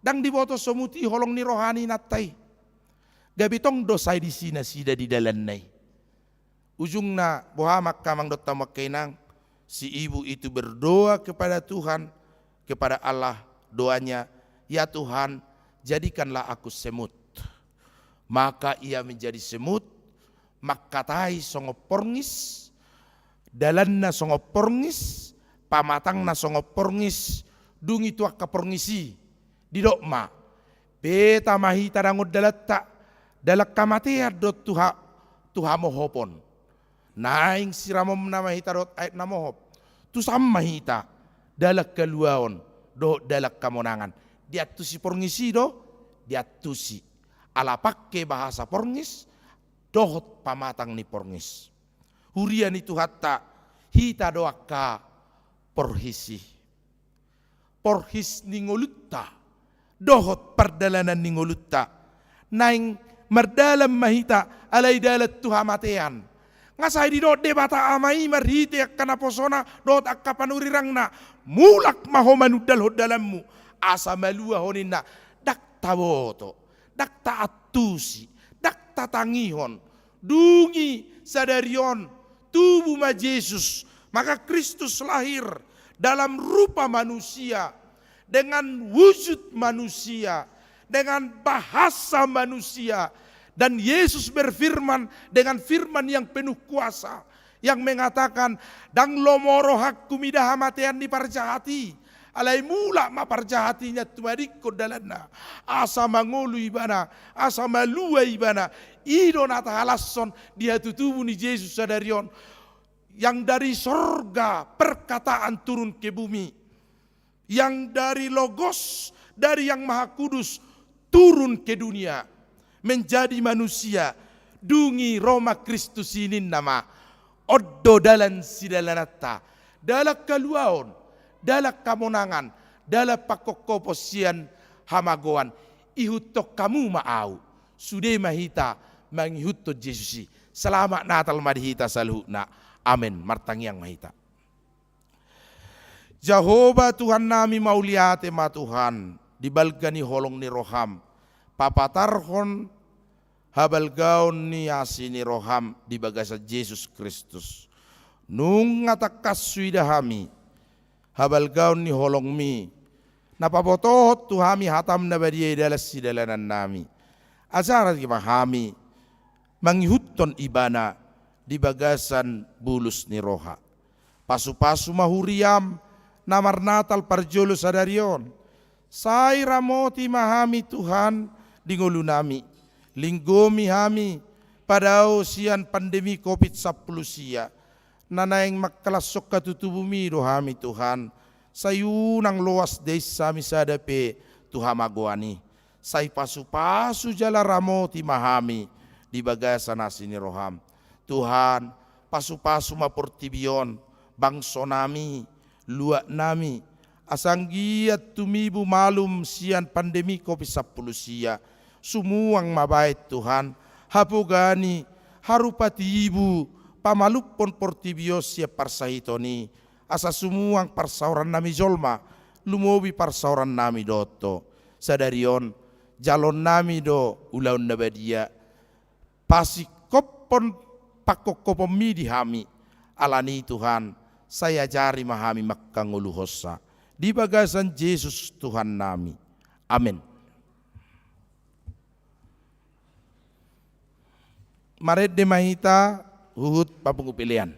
Ndang diboto somut i holong ni roha ni inanta i. Gabe tong do sai disi nasida di dalanna i. Ujungna, boha ma angka amang dohot hamu angka inang, si ibu itu berdoa kepada Tuhan, kepada Allah, doanya, "Ya Tuhan, jadikanlah aku semut." Maka ia menjadi semut, mangkatai songon porngis, dalanna songon porngis, pamatangna songon porngis, dung i tu angka porngis i didok ma, "Beta ma hita dangon dalanta, dalan hamatean do tu ha-, tu hamohopon. Naeng siramonna ma hita dohot aek na mohop. Tusan ma hita dalan haluaon dohot dalan hamonangan." Diantusi porngis i do, diantusi, ala pangke bahasa porngis dohot pamatang ni porngis. Huria ni Tuhanta, hita do angka porhis i. Porhis ni ngolunta dohot pardalanan ni ngolunta. Naeng mardalan ma hita alai dalan tu hamatean. Nga sai didok Debata Ama i marhite angka naposona dohot angka panurirangna, mulak ma ho manundalhon dalanmu, asa malua ho ninna. Ndang taboto, ndang taantusi, ndang tatangihon. Dung i sadari on tubu ma Jesus, maka Kristus lahir dalam rupa manusia, dengan wujud manusia, dengan bahasa manusia. Dan Yesus berfirman dengan firman yang penuh kuasa, yang mengatakan, "Ndang lomo rohangku mida hamatean ni parjahat i, alai mulak ma parjahat i nian tumadingkon dalanna, asa mangolu ibana, asa malua ibana." I do na tahalashon di hatutubu ni Jesus sadari on, yang dari sorga perkataan turun ke bumi, yang dari Logos, dari Yang Maha Kudus, turun ke dunia, menjadi manusia. Dung i ro ma Kristus i ninna ma, on do dalan sidalananta, dalan haluaon, dalan hamonangan, dalan pangkophopon sian hamagoan. Ihuthon hamu ma ahu. Sude ma hita mangihuthon Jesus i. Selamat Natal ma di hita saluhutna. Amen. Martangiang ma hita. Jahowa Tuhannami, mauliate ma Tuhan, di balga ni holong ni roham, papatarhon habalgaon ni asi ni roham di bagasan Jesus Kristus. Nunga tangkas huida hami habalgaon ni holongmi, na pabotohon tu hami hatam na badia i dalan sidalanannami. Ajari ma hami mangihuthon ibana di bagasan bulus ni roha. Pasupasu ma huriam na marnatal parjolo sadari on. Sai ramoti ma hami Tuhan di ngolunami. Linggomi hami padao sian pandemi covid sampulu sia. Na naeng mangkalashon hatutubumi do hami Tuhan. Sai unang loas dainsa hami sada pe tu hamagoan i. Sai pasupasu jala ramoti ma hami di bagasan asi ni roham. Tuhan, pasupasu ma portibi on, bangsonami, luatnami, asa anggiat tumibu malum sian pandemi covid sampulu sia. Sumuang ma baen Tuhan, hapogaan i, harupat ibu, pamalumhon portibi on sian parsahiton i, asa sumuang parsaorannami jolma, lumobi parsaorannami dohot ho. Sadari on, jalonnami do ulaon na badia, pasingkophon pangkophopon-Mi di hami. Alani i Tuhan, sai ajari ma hami manghangoluhonsa. Di bagasan Jesus Tuhannami. Amen. Marende ma hita huhut papungu pelean.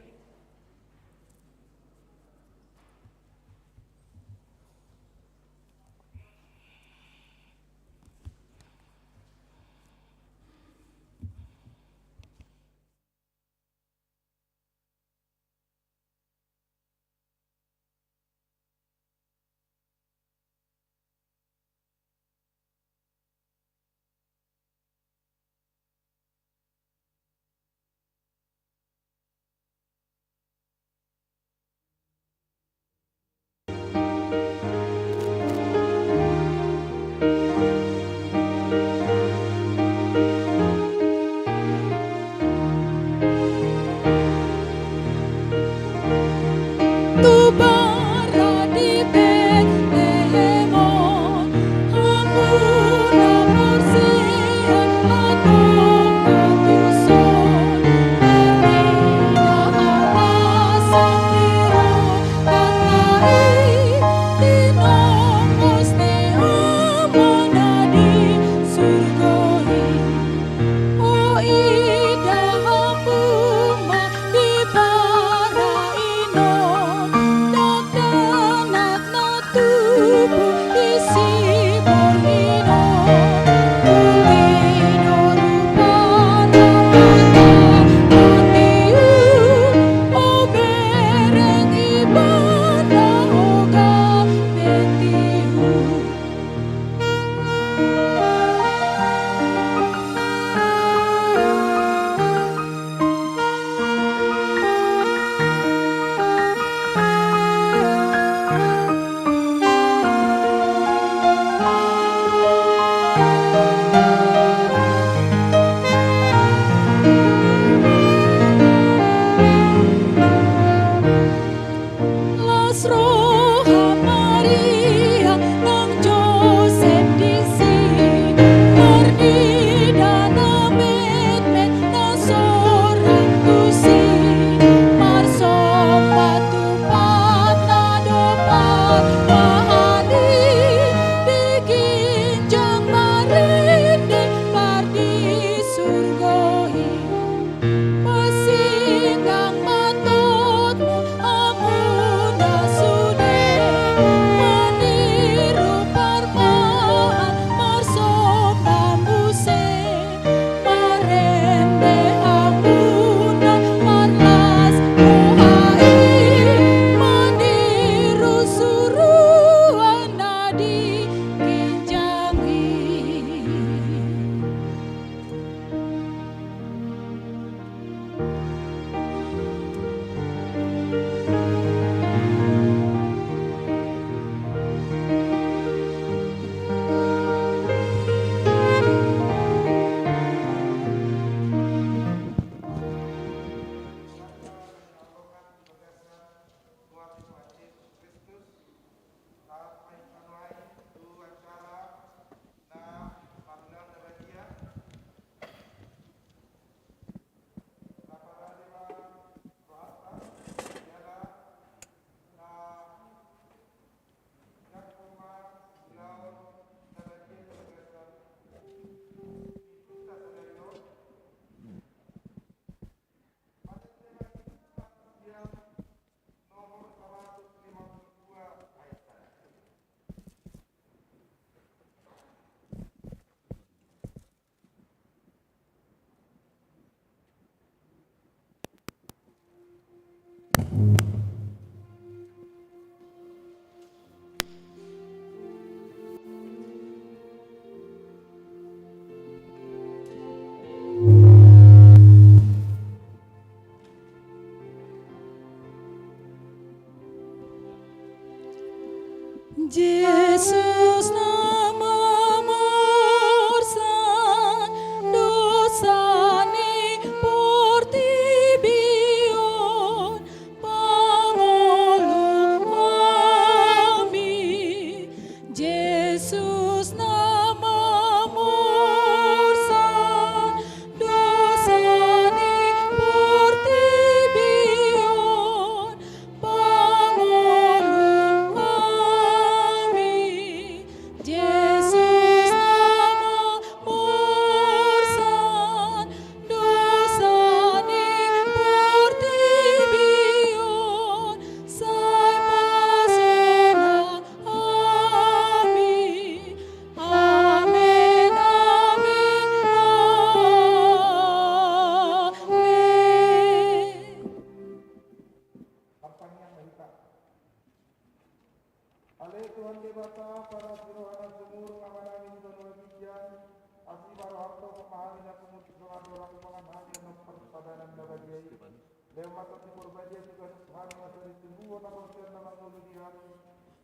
Lehon ma Tondi Porbadia tu ganup hami asa ditubuhon haporseaon na mangolu di hami,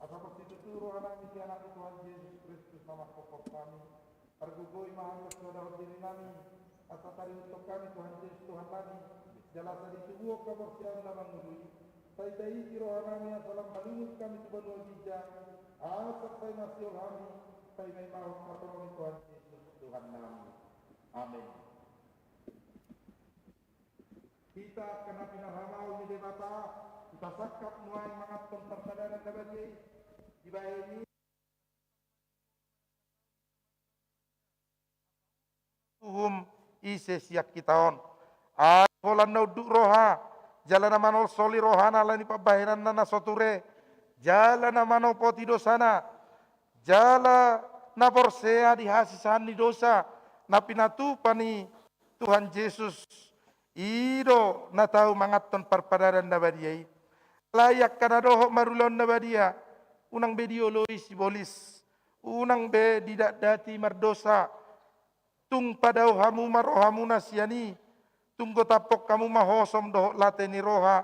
asa parsitutu roha nami di Anak ni Tuhan Jesus Kristus na manghophop hami. Pargogoi ma hami marsiadahon diri nami, asa tarihuthon hami Tuhan Jesus Tuhan nami, jala asa ditubuhon haporseaon na mangolu i. Sai taisi roha nami asa lam malungun hami tu banua ginjang, asa sai masiol hami, paima-imahon na torop ni Tuhan Jesus Tuhan nami. Amen. Hita angka na pinarhamaol ni Debata, hita sangkap nuaeng manganhon parpadanan na badia i, dibahen i uhum ise sian hita on. Ai holan na unduk roha, jala na manolsoli rohana ala ni pambahenanna na so ture, jala na manopoti dosana, jala na porsea di hasisahan ni dosa na pinatupa ni Tuhan Jesus, i do na tau manganhon parpadanan na badia i. Alai angka na dohot marulaon na badia, unang be dioloi sibolis, unang be didatdati mardosa, tung padao hamu ma rohamuna sian i, tung gotaphon hamu ma hosom dohot late ni roha,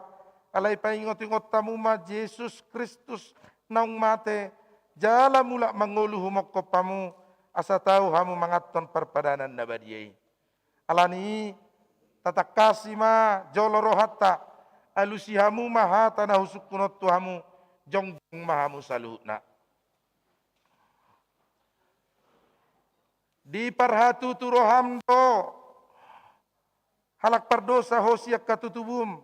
alai paingot-ingot hamu ma Jesus Kristus naung mate, jala mulak mangolu humongkop hamu, asa tau hamu manganhon parpadanan na badia i. Alani i, tatangkasi ma jolo rohanta, alusi hamu ma hata na husungkun on tu hamu, jongjong ma hamu saluhutna. Diparhatutu roham do halak pardosa ho sian hatutubum,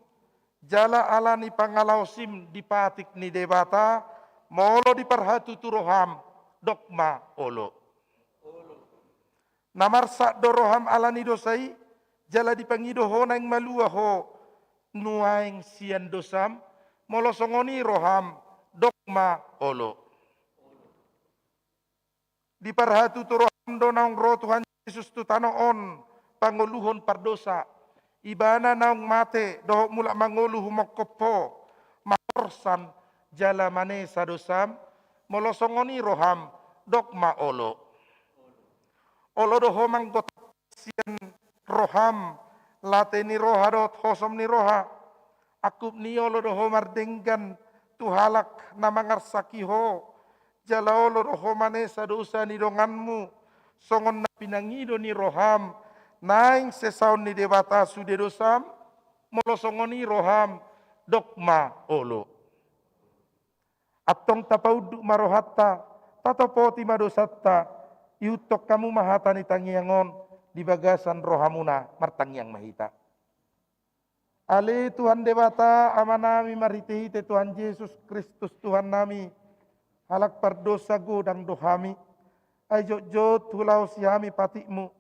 jala ala ni pangalaosim di patik ni Debata, molo diparhatutu roham, dok ma olo. Na marsak do roham ala ni dosa i, jala dipangido ho naeng malua ho nuaeng sian dosam, molo songon i roham, dok ma olo. Diparhatutu roham do naung ro Tuhan Jesus tu tano on pangoluhon pardosa. Ibana naung mate dohot mulak mangolu humongkop ho, mahorsan jala manesa dosam, molo songon i roham, dok ma olo. Olo do ho manggotap sian roham, late ni roha dohot hosom ni roha. Angkup ni i olo do ho mardenggan tu halak na mangarsaki ho, jala olo do ho manesa dosa ni donganmu, songon na pinangido ni roham, naeng sesaon ni Debata sude dosam, molo songon i roham, dok ma olo. Antong tapaunduk ma rohanta, tatopoti ma dosanta, ihuthon hamu ma hata ni tangiang on di bagasan rohamuna, martangiang ma hita. Ale Tuhan Debata, Amanami marhite-hite Tuhan Jesus Kristus Tuhannami, halak pardosa godang do hami, ai jotjot hulaosi hami patikmu,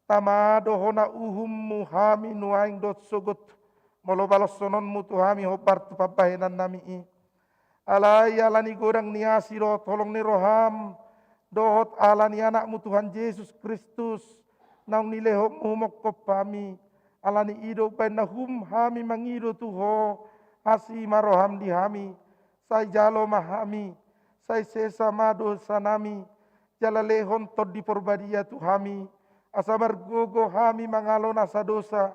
tama do hona uhummu hami nuaeng dohot sogot, molo baloshononmu tu hami hombar tu pambahenannami i. Alai ala ni godang ni asi dohot holong ni roham, dohot ala ni Anakmu Tuhan Jesus Kristus, naung nilehonmu humongkop hami, ala ni i do umbahen na hum hami mangido tu ho, asi ma roham di hami, sai jalo ma hami, sai sesa ma dosanami, jala lehon Tondi Porbadia tu hami, asa margogo hami mangalo nasa dosa,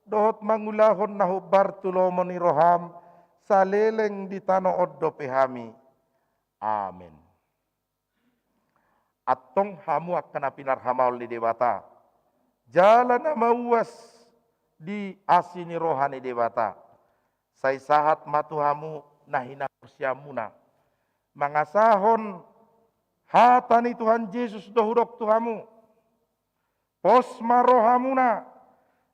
dohot mangulahon na hombar tu lomo ni roham, saleleng di tano on dope hami. Amen. Antong hamu angka na pinarhamaol ni Debata, jala na mauas di asi ni roha ni Debata, sai sahat ma tu hamu na hinaporseaonmuna, mangasahon hata ni Tuhan Jesus do hudok tu hamu. Pos ma rohamuna,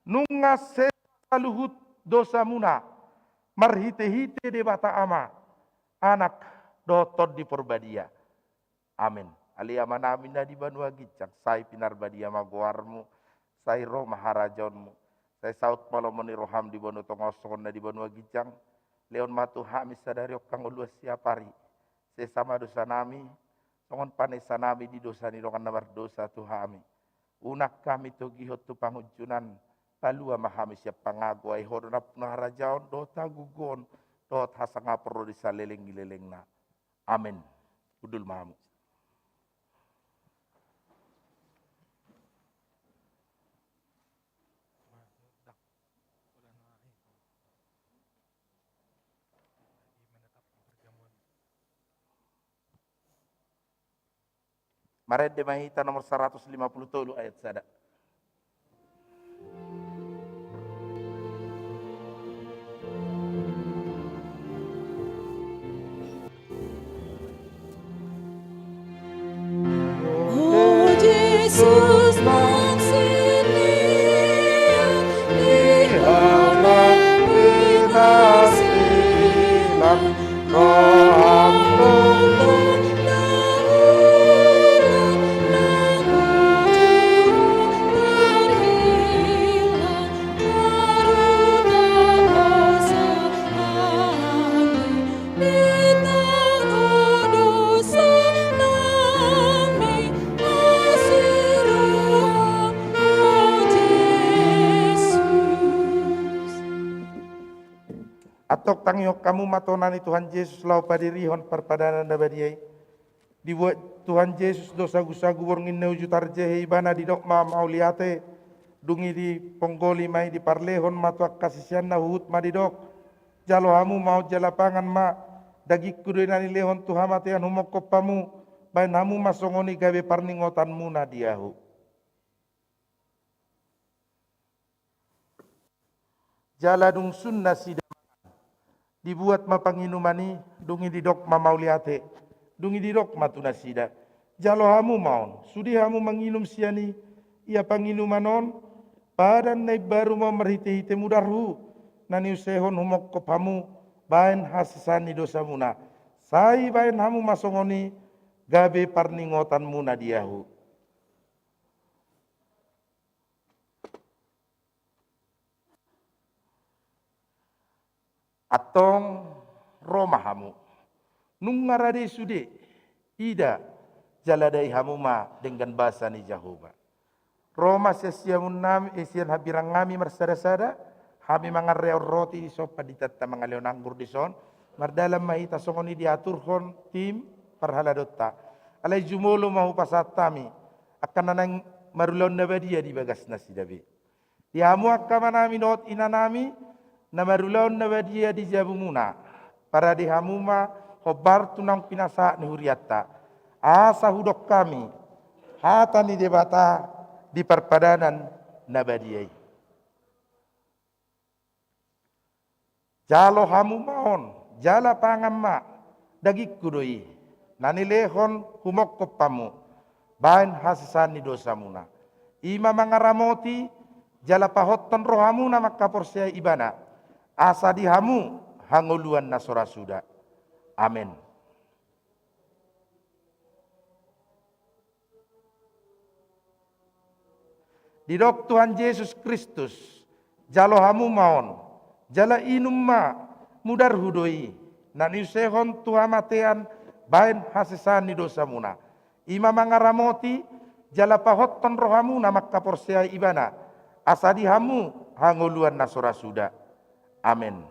nunga sesa saluhut dosamuna, marhite-hite Debata Ama, Anak, dohot Tondi Porbadia. Amen. Ale Amanami na di banua ginjang, sai pinarbadia ma goarmu, sai ro ma harajaonmu, sai saut ma lomo ni roham di banua tonga on songon na di banua ginjang. Lehon ma tu hami sadari on hangoluan siapari. Sesa ma dosanami, songon panesanami di dosa ni dongan na mardosa tu hami. Unang hami togihon tu pangunjunan, palua ma hami sian pangago, ai ho do nampuna harajaon dohot hagogoon dohot hasangapon ro di saleleng ni lelengna. Amen. Hundul ma hamu. Marende ma hita nomor saratus lima pulu tolu ayat sada. O Jesus, nang silean ni halak pinasilang, roham do na hurang, na hurang tarhilang. Antong tangihon hamu ma tona ni Tuhan Jesus laho padirihon parpadanan na badia i. Dibuat Tuhan Jesus do sagusagu borngin na uju tarjehe, ibana didok ma mauliate, dung i diponggoli ma i, diparlehon ma tu angka siseanna, huhut ma didok: Jalo hamu ma on jala pangan ma, dagingku do i na nilehon tu hamatean humongkop hamu, baen hamu ma songon i gabe parningotanmuna di ahu. Jala dung sun nasida mangan, dibuat ma panginuman i, dung i didok ma mauliate, dung i didok ma tu nasida: Jalo hamu ma on, sude hamu manginum sian i, ia panginuman on padan na imbaru ma on marhitehite mudarhu, na niusehon humongkop hamu baen hasesaan ni dosamuna. Sai baen hamu ma songon i gabe parningotanmuna di ahu. Antong ro ma hamu. Nunga rade sude, ida, jala dai hamu ma denggan basa ni Jahowa. Ro ma sian siamun nami, eh, sian hambirang nami marsadasada, hami mangarrehon roti dison, panditanta mangalehon anggur dison, mardalan ma hita songon i diaturhon tim parhaladonta. Alai jumolo ma hupasahat hami angka na naeng marulaon na badia di bagas nasida be. Di hamu angka amanami dohot inanami na marulaon na badia di jabumuna, parade hamu ma hombar tu naung pinasahat ni hurianta, asa hudok hami hata ni Debata di parpadanan na badia i. Jalo hamu ma on, jala pangan ma, dagingku do i, na nilehon humongkop hamu, baen hasesaan ni dosamuna. I ma mangaramoti, jala pahothon rohamuna mangkaporseai ibana, asa di hamu hangoluan na so ra suda. Amen. Didok Tuhan Jesus Kristus: Jalo hamu ma on, jala inum ma, mudarhu do i, na niusehon tu hamatean baen hasesaan ni dosamuna. I ma mangaramoti, jala pahothon rohamuna mangkaporseai ibana, asa di hamu hangoluan na so ra suda. Amen.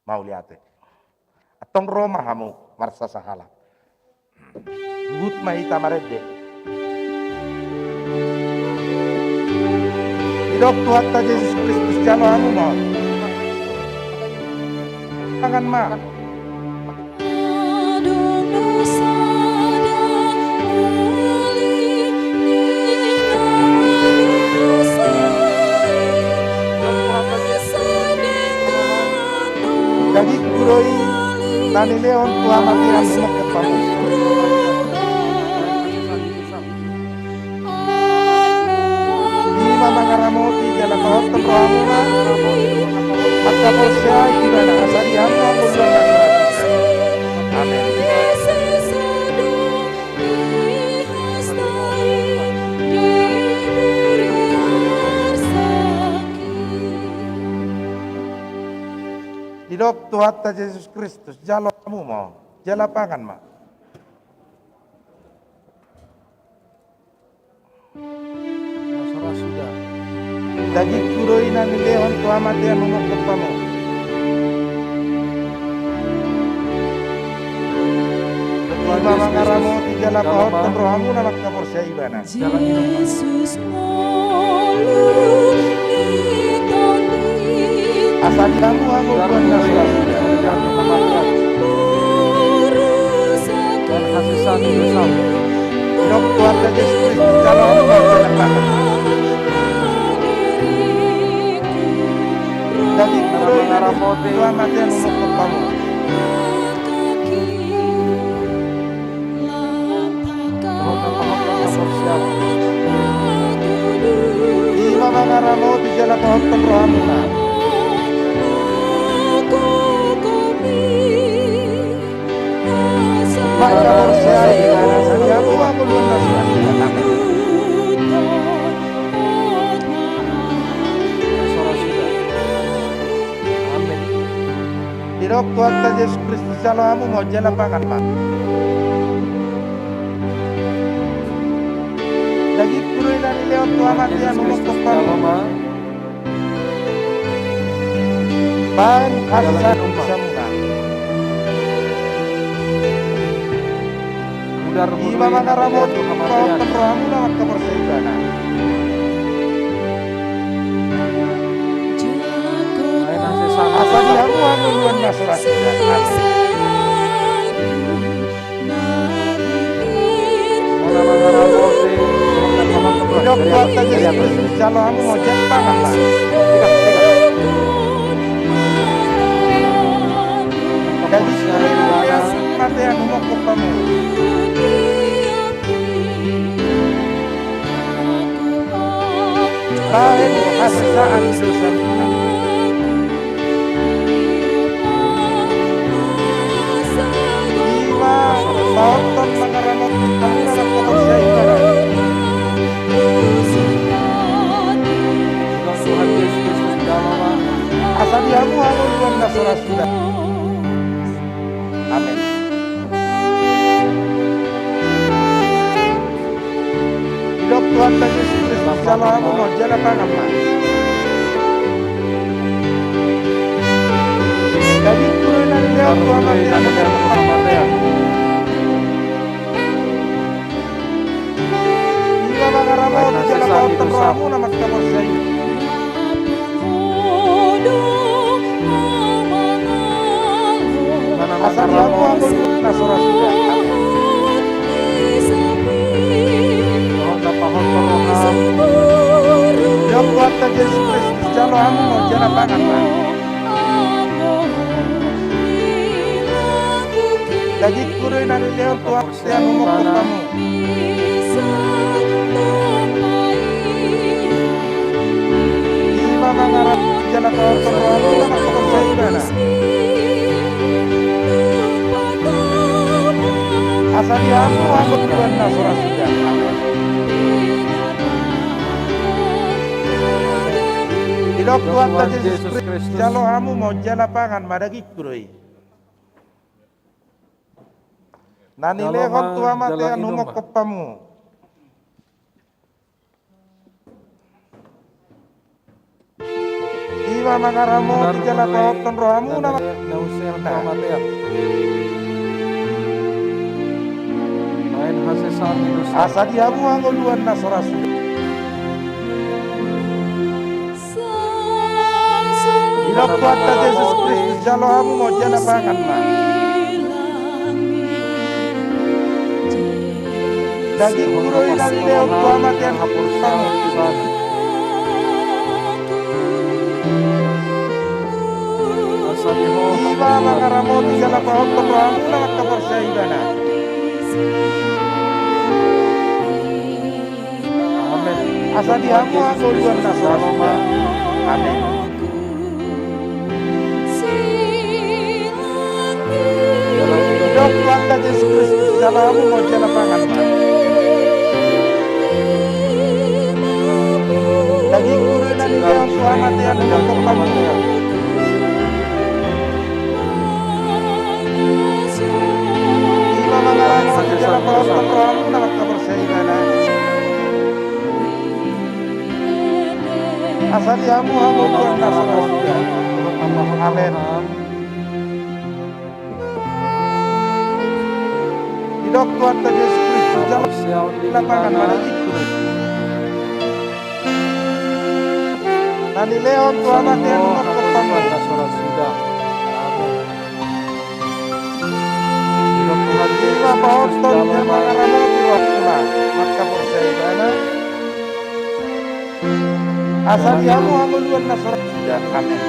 Mauliate. Antong ro ma hamu marsasahala. Huhut ma hita marende. Didok Tuhanta Jesus Kristus: Jalo hamu ma on. Pangan ma. Dagingku do i, na nilehon tu hamatean humongkop hamu. I ma mangaramoti jala pahothon rohamuna mangkaporseai ibana, asa di hamu hangoluan na so ra suda. Amen. Didok Tuhanta Jesus Kristus: Jalo hamu ma on, jala pangan ma. Dagingku do i na nilehon tu hamatean humongkop hamu. I ma mangaramoti jala pahothon rohamuna mangkaporseai ibana. Asa di hamu hangoluan na so ra suda. Di dok Tuhanta Jesus Kristus, jalo hamu ma jala pangan. Dagingku do i na nilehon tu hamatean humophop hamu. I ma mangaramoti jala pahothon rohamuna. Mangkaporseai, asa di hamu ma angoluan na so ra suda. Amen. Didok Tuhanta Jesus Kristus, jalo hamu ma, jala pangan ma. Dagingku do i na nilehon tu hamatean humophop hamu. Baen hasesaan di dosamuna. I ma mangaramoti pahothon rohamuna mangkaporseai ibana. Asa di hamu angoluan na so ra suda. Amen. Didok Tuhanta Jesus Kristus, jalo hamu ma, jala pangan ma. Dagingku do i na nilehon tu hamatean humophop hamu. Baen hasesaan di dosamuna. I ma pahothon mangaramoti hamuna mangkaporseai ibana. Asa di hamu angoluan na so ra suda. Amen. Didok Tuhanta Jesus Kristus, jalo hamu ma, jala pangan ma. Dagingku do i na nilehon tu hamatean. I ma mangaramoti jala pahothon rohamuna mangkaporseai. Asa di hamu angoluan na so ra suda. Didok Tuhanta Jesus Kristus, jalo hamu ma, jala pangan ma. Dagingku do i na nilehon tu hamatean humophop hamu. I ma mangaramoti jala pahothon rohamuna mangkaporseai ibana. Asa di hamu angoluan na so ra suda. Amen. Didok Tuhanta Jesus Kristus, jalo hamu ma, jala pangan ma. Dagingku do i na nilehon tu hamatean humophop hamu. I ma mangaramoti jala pahothon rohamuna. Asa di hamu angoluan na so ra suda. Didok Tuhanta Jesus Kristus, jalo hamu ma, jala pangan ma. Dagingku do i na nilehon tu hamatean humophop hamu. I ma mangaramoti jala pahothon rohamuna mangkaporseai ibana. Amen. Asa di hamu angoluan na so ra suda. Amen. Didok Tuhanta Jesus Kristus, jalo hamu ma, jala pangan ma. Dagingku do i na nilehon tu hamatean humophop hamu. I ma mangaramoti jala pahothon rohamuna mangkaporseai ibana. Asa di hamu angoluan na so ra suda. Amen. Didok Tuhanta Jesus Kristus, jalo hamu ma, jala pangan ma. Dagingku do i na nilehon tu hamatean humophop hamu. Didok Tuhan Ima pahothon na mangaramoti rohamuna mangkaporseai ibana. Asa di hamu hangoluan na so ra suda. Amen.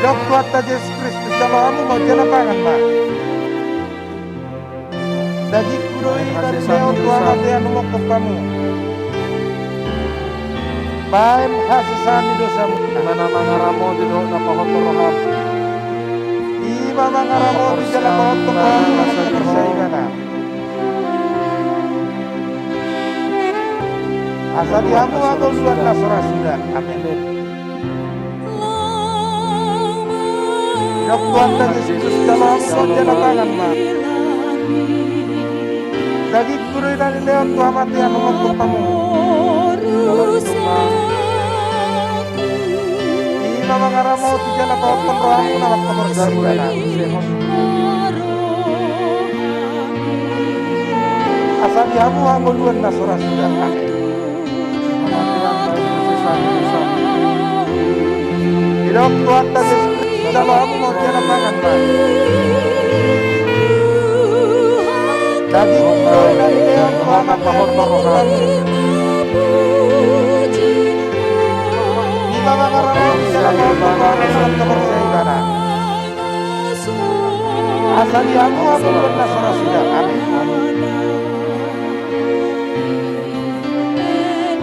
Didok Tuhanta Jesus Kristus, jalo hamu ma jala pangan ma. Dagingku do i na dilehon tu hamatean humongkop hamu. Baen hasesaan ni dosamu. Ima na mangaramoti dohot na pahothon rohamu. Ima mangaramoti jala pahothon rohamu na mangkaporseai ibana. Asa di hamu hangoluan na so ra suda. Amen. Didok Tuhanta Jesus, jalo hamu ma jala pangan ma. Dagingku do i na dilehon tu hamatean humongkop hamu. Ima mangaramoti jala pahothon rohamu na mangkaporseai ibana. Asa di hamu hangoluan na so ra suda. Amen. Didok Tuhanta Jesus Kristus, jalo hamu ma jala pangan ma. Dagingku do i na dilehon tu hamatean humongkop hamu. Ima mangaramoti jala pahothon rohamu na mangkaporseai ibana. Asa di hamu hangoluan na so ra suda. Amen.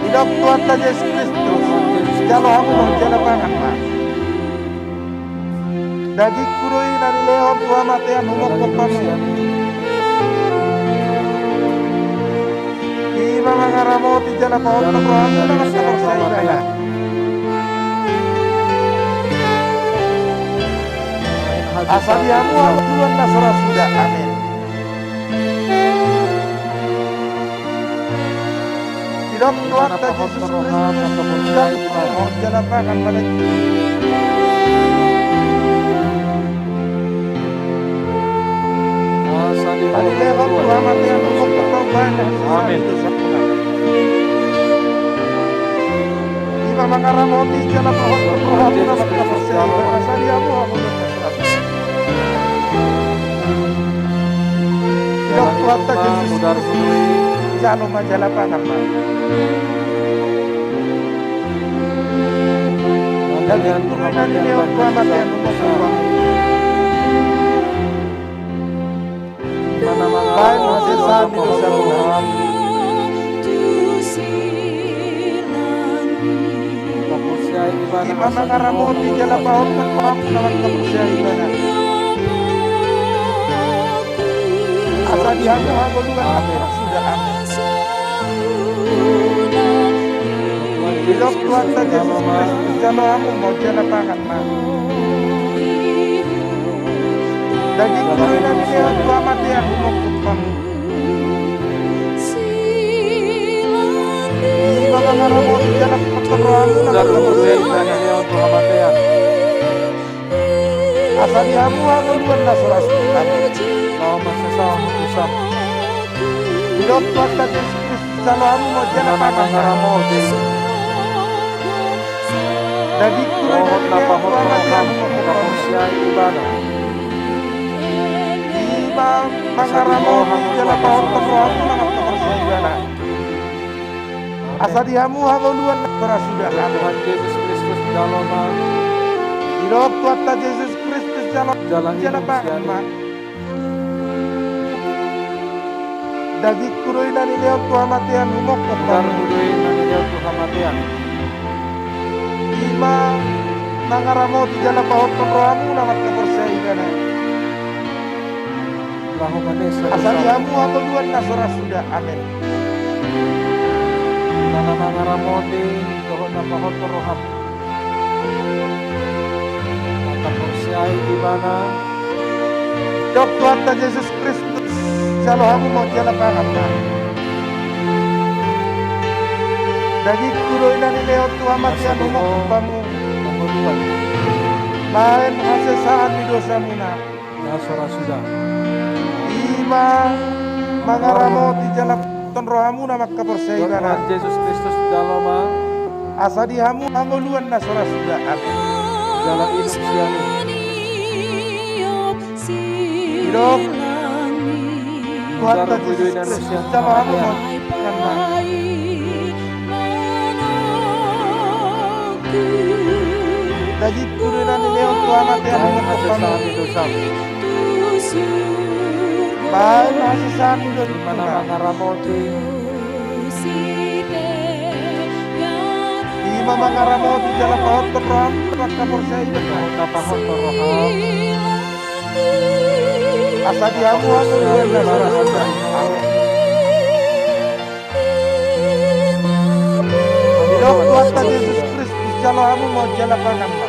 Didok Tuhanta Jesus Kristus, jalo hamu ma jala pangan ma. Dagingku do i na dilehon tu hamatean humongkop hamu. Ima mangaramoti jala pahothon rohamu na mangkaporseai ibana. Asa di hamu hangoluan na so ra suda. Amen. Didok Tuhanta Jesus Kristus, jalo hamu ma jala pangan ma. Asa dilehon tu hamatean humongkop hamu. Amen. Ima mangaramoti jala pahothon rohamu na mangkaporseai ibana. Asa di hamu hangoluan na so ra suda. Didok Tuhanta Jesus Kristus, jalo ma jala pangan ma. Dagingku do i na dilehon tu hamatean humongkop hamu. Baen hasesaan ni dosamu. Ima mangaramoti jala pahothon rohamu na mangkaporseai ibana. Asa di hamu hangoluan na so ra suda. Amen. Didok Tuhanta Jesus Kristus, jalo hamu ma jala pangan ma. Dagingku do i na dilehon tu hamatean humongkop hamu. Ima mangaramoti jala pahothon rohamu na mangkaporseai ibana. Asa di hamu hangoluan na so ra suda. Amen. Laho marsesaan ma dosamu. Didok Tuhanta Jesus Kristus, jalo hamu ma jala pangan ma. Dagingku do i na dilehon tu hamatean humongkop hamu. Ima mangaramoti jala pahothon rohamu na mangkaporseai ibana. Asa di hamu hangoluan na so ra suda. Amen. Tuhan Jesus Kristus, jalo ma. Didok Tuhanta Jesus Kristus, jalo ma jala pangan ma. Dagingku do i na dilehon tu hamatean humongkop hamu. Ima mangaramoti jala pahothon rohamu na mangkaporseai ibana. Asa di hamu hangoluan na so ra suda. Amen. Ima na mangaramoti dohot na pahothon rohamu na mangkaporseai ibana. Didok Tuhanta Jesus Kristus, jalo hamu ma jala pangan ma. Dagingku do i na dilehon tu hamatean humongkop hamu. Baen hasesaan ni dosamuna. Na so ra suda. Ima mangaramoti jala pahothon rohamuna mangkaporseai ibana. Tuhan Jesus Kristus, jalo ma. Asa di hamu hangoluan na so ra suda. Amen. Jala inum sian i. Didok Tuhanta Jesus Kristus, jalo hamu ma. Dagingku do na nilehon tu hamatean, humongkop hamu. Baen hasesaan ni dosangku. Ima na mangaramoti. Ima mangaramoti jala pahothon roham na mangkaporseai ibana. Pahothon roham. Asa di hamu hangoluan na so ra suda. Amen. Didok Tuhanta Jesus Kristus, jalo hamu ma jala pangan ma.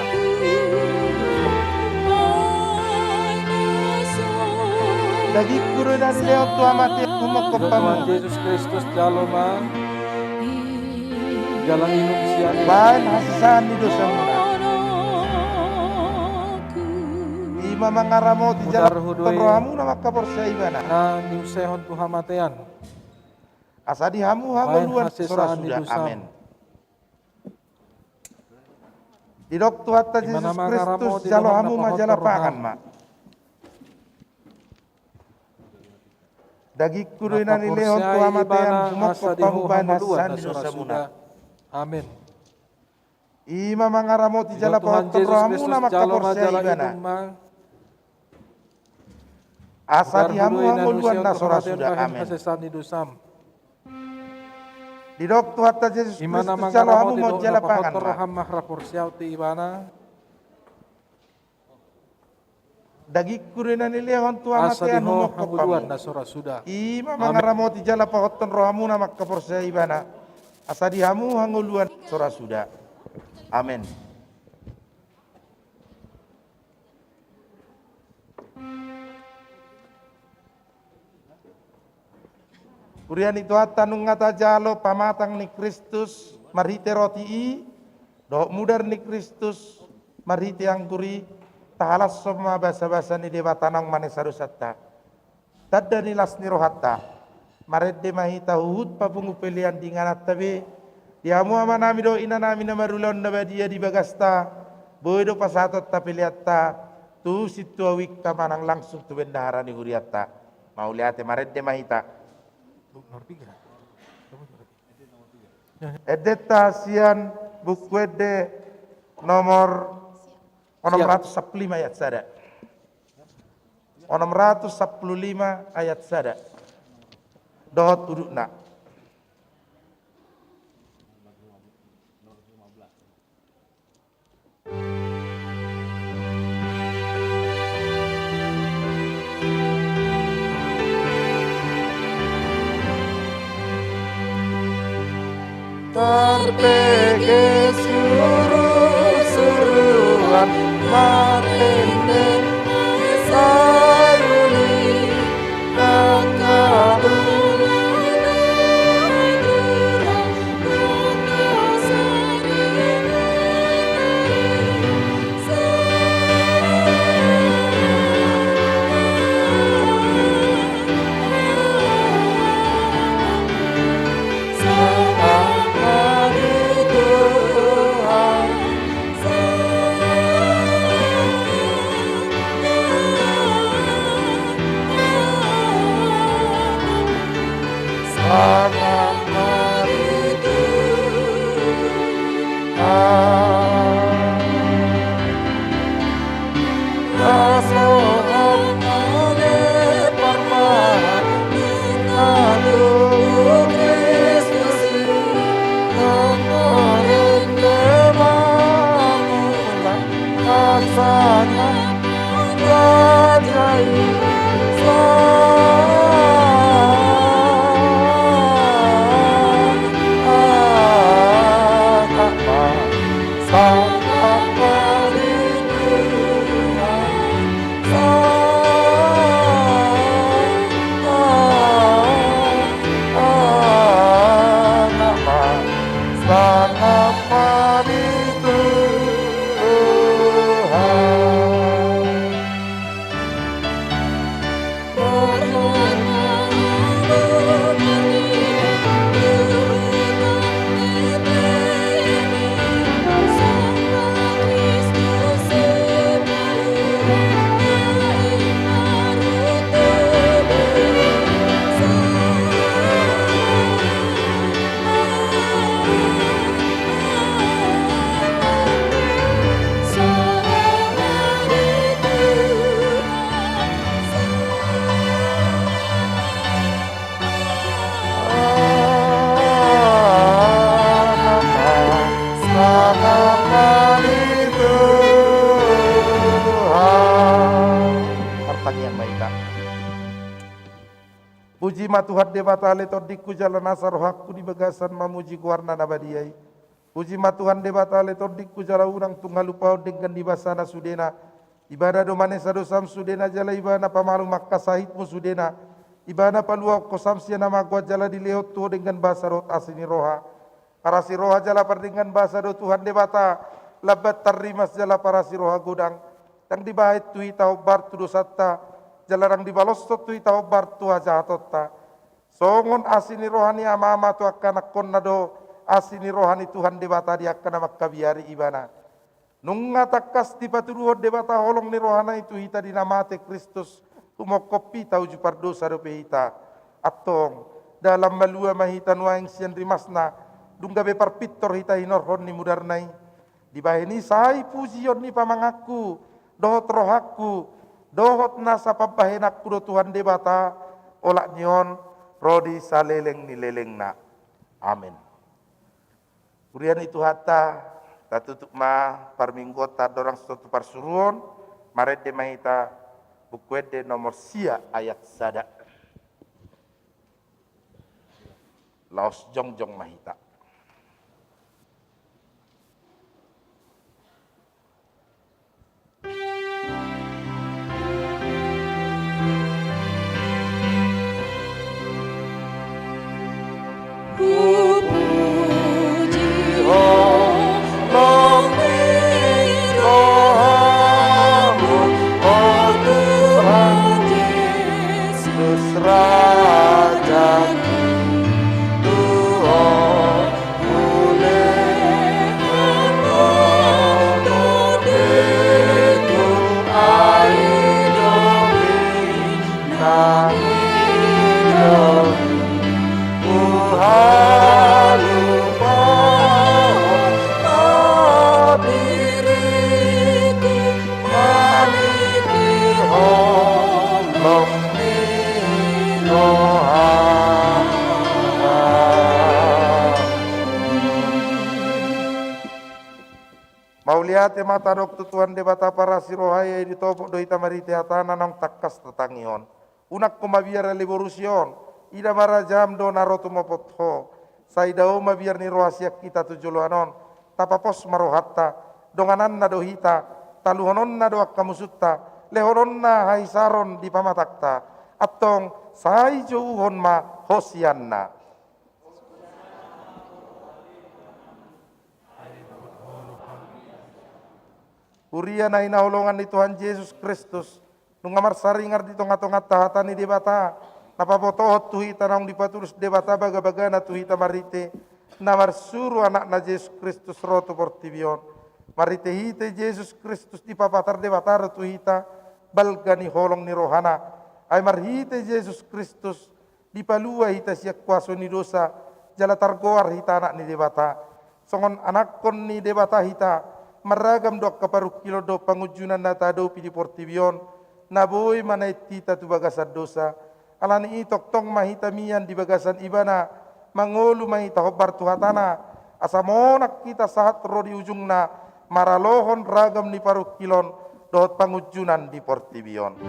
Dagingku do na nilehon tu hamatean, humongkop hamu. Tuhan Jesus Kristus, jalo ma. Jala inum sian i. Baen hasesaan ni dosamuna. Ima mangaramoti jala pahothon rohamuna mangkaporseai ibana. Na niusehon tu hamatean. Asa di hamu hangoluan na so ra suda. Amen. Didok Tuhanta Jesus Kristus, jalo hamu ma jala pangan ma. Dagingku do na nilehon tu hamatean, humongkop hamu, baen hasesaan ni dosamuna. Amen. Ima mangaramoti jala pahothon rohamuna mangkaporseai ibana. Asa di hamu hangoluan na so ra suda. Amen. Didok Tuhanta Jesus Kristus, jalo hamu ma jala pangan ma. Dagingku do na nilehon tu hamatean, humongkop hamu. Ima mangaramoti jala pahothon rohamuna mangkaporseai ibana. Asa di hamu hangoluan na so ra suda. Amen. Huria ni Tuhanta, nunga tajalo pamatang ni Kristus marhite roti i, dohot mudar ni Kristus marhite anggur i, tahalashon ma basabasa ni Debata naung manesa dosanta. Tanda ni las ni rohanta. Marende ma hita huhut papungu pelean di ingananta be. Di hamu amanami dohot inanami na marulaon na badia di bagasta, boi do pasahatonta peleanta tu sintua uingta manang langsung tu bendahara ni hurianta. Mauliate, marende ma hita. Endenta sian Buku Ende nomor onom ratus sampulu lima ayat sada. Onom ratus sampulu lima ayat sada. Dohot udutna. Tarbege surusuruan marende sai uli. Puji ma Tuhan Debata ale tondingku jala nasa rohangku di bagasan mamuji goarna na badia i. Puji ma Tuhan Debata ale tondingku jala unang tung halupahon denggan ni basana sudena. Ibana do manesa dosam sudena jala ibana pamalum angka sahitmu sudena. Ibana paluahon hosam sian hamagoan jala dilehon tu ho denggan basa dohot asi ni roha. Parasi roha jala pardenggan basa do Tuhan Debata, lambat tarrimas jala parasi roha godang. Ndang dibahen tu hita hombar tu dosanta, jala ndang dibaloshon tu hita hombar tu hajahatonta. Songon asi ni roha ni amama tu angka anakkonna do asi ni roha ni Tuhan Debata di angka na mangkabiari ibana. Nunga tangkas dipatuduhon Debata holong ni rohana i tu hita di na mate Kristus, humongkop hita uju pardosa dope hita. Antong, dalan malua ma hita nuaeng sian rimasna, dung gabe parpintor hita hinorhon ni mudarna i. Dibahen i sai pujion ni pamanganku, dohot rohangku, dohot nasa pambahenanku do Tuhan Debata, olat ni on, ro di saleleng ni lelengna. Amen. Huria ni Tuhanta, tatutup ma parmingguonta andorang so tu parsuruon, marende ma hita Buku Ende nomor sia ayat sada. Laos jongjong ma hita. Mauliate ma tadok tu Tuhan Debata parasi roha i, ai ditopot do hita marhite hatana naung tangkas tatangihon. Unang ho mabiar ale boru Sion, ida ma rajam do na ro tumopot ho. Sai dao mabiar ni roha sian hita tu joloan on, tapapos ma rohanta, dongananna do hita, taluhononna do angka musunta, lehononna hahisaron di pamatangta. Antong, sai jouhon ma hosianna. Huria na hinaholongan ni Tuhan Jesus Kristus, nunga marsaringar di tongatonganta hata ni Debata, na pabotohon tu hita naung dipatulus Debata bagabagana tu hita marhite na marsuru Anakna Jesus Kristus ro tu portibi on. Marhitehite Jesus Kristus dipapatar Debata do tu hita balga ni holong ni rohana. Ai marhite Jesus Kristus dipalua hita sian kuaso ni dosa, jala targoar hita anak ni Debata. Songon anakkon ni Debata hita, marragam do angka parungkilon dohot pangunjunan na taadopi di portibi on, na boi manaek hita tu bagasan dosa. Ala ni i tongtong ma hita mian di bagasan Ibana, mangolu ma hita hombar tu hatana, asa monang hita sahat ro di ujungna, maralohon ragam ni parungkilon dohot pangunjunan di portibi on.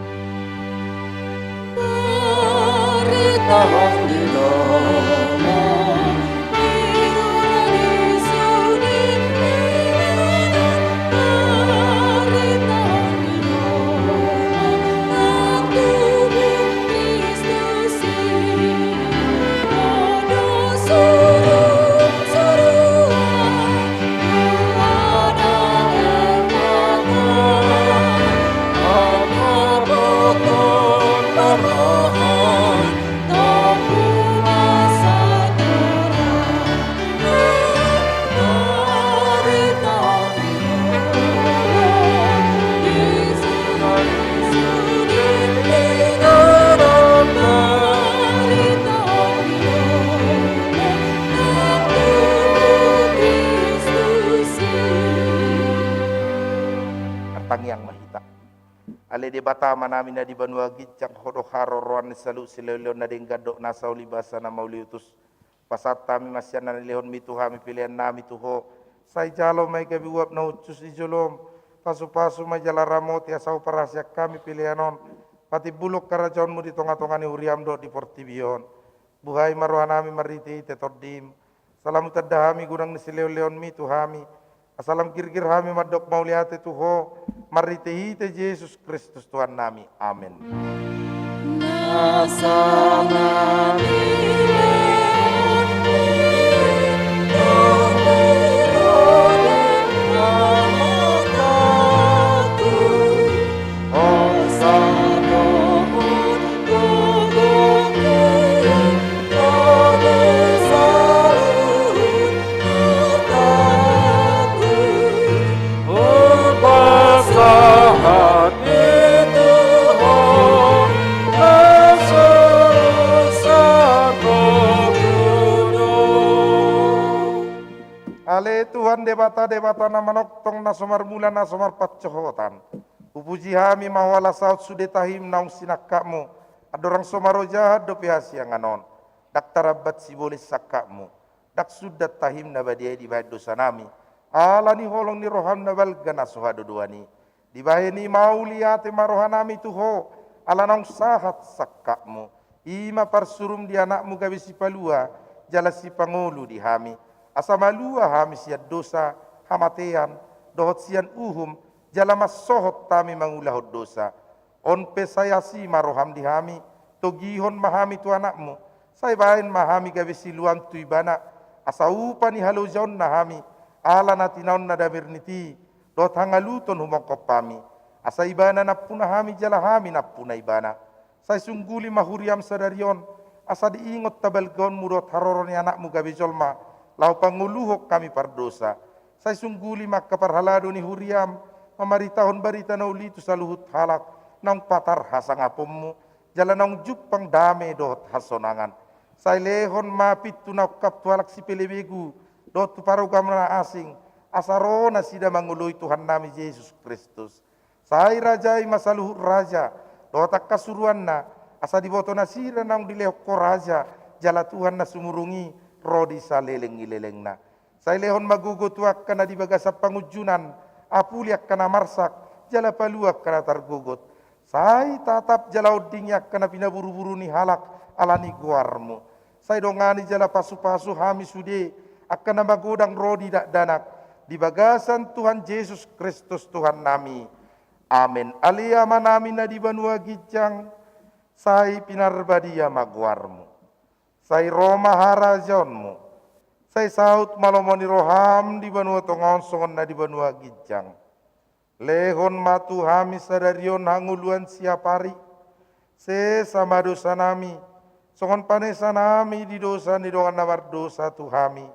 Martangiang ma hita. Ale Debata Amanami na di banua ginjang, Ho do haroroan ni saluhut silehonlehon na denggan dohot nasa uli, basa na mauliutus. Pasahat hami ma sian na nilehonMi tu hami peleannami tu Ho. Sai jalo ma i gabe uap na hushus di joloM. Pasupasu ma i jala ramoti asa huparhaseang hami pelean on patimbulhon harajaonmu di tonga-tonga ni huriam dohot di portibi on. Buhai ma rohanami marhite-hite Tondim. Asa lam hutanda hami godang ni silehon-lehonmi tu hami. Asa lam girgir hami mandok mauliate tu Ho, marhite-hite Jesus Kristus Tuhannami. Amen. Ale Tuhan Debata, Debata na manongtong, na so marmula, na so marpansohotan. Hupuji hami ma Ho ala saut sude tahim naung sinangkapmu, andorang so marojahan dope hasiangan on. Ndang tarambat sibolis sangkapmu. Ndang sundat tahim na badia i dibahen dosanami, ala ni holong ni roham na balga na so hadodoan i. Dibahen i mauliate ma rohanami tu Ho, ala naung sahat sangkapmu. I ma parsurum di Anakmu gabe sipalua jala sipangolu di hami. Asa malua hami sian dosa, hamatean, dohot sian uhum, jala mansohot hami mangulahon dosa. On pe sai asi ma roham di hami, togihon ma hami tu Anakmu, sai bahen ma hami gabe siluam tu Ibana, asa upa ni halojaonna hami, ala na tinaon na damir ni titi, dohot hangaluton humongkop hami, asa Ibana nampuna hami jala hami nampuna Ibana. Sai sungguli ma huriam sadari on, asa diingot habalgaonmu dohot haroro ni Anakmu gabe jolma, laho pangoluhon hami pardosa. Sai sungguli ma angka parhalado ni huriam, mamaritahon barita na uli tu saluhut halak, naung patar hasangaponmu, jala naung jumpang dame dohot hasonangan. Sai lehon ma pintu na ungkap tu halak sipelebegu, dohot tu parugamo na asing, asa ro nasida mangoloi Tuhannami Jesus Kristus. Sai rajai ma saluhut raja, dohot angka suruanna, asa diboto nasida naung dilehon Ho raja, jala Tuhan na sumurung i, ro di saleleng ni lelengna. Sai lehon ma gogo tu angka na di bagasan pangunjunan, apuli angka na marsak, jala palua angka na targogot. Sai tatap jala ondingi angka na pinaburu-buru ni halak ala ni goarmu. Sai dongani jala pasu-pasu hami sude, angka na magodang ro di dakdanak, di bagasan Tuhan Jesus Kristus Tuhannami. Amen. Ale Amanami na di banua ginjang, sai pinarbadia ma goarmu. Sai ro ma harajaonmu. Sai saut ma lomo ni roham di banua tonga on songon na di banua ginjang. Lehon ma tu hami sadari on hangoluan siap ari. Sesa ma dosanami, songon panesanami di dosa ni dongan na mardosa tu hami.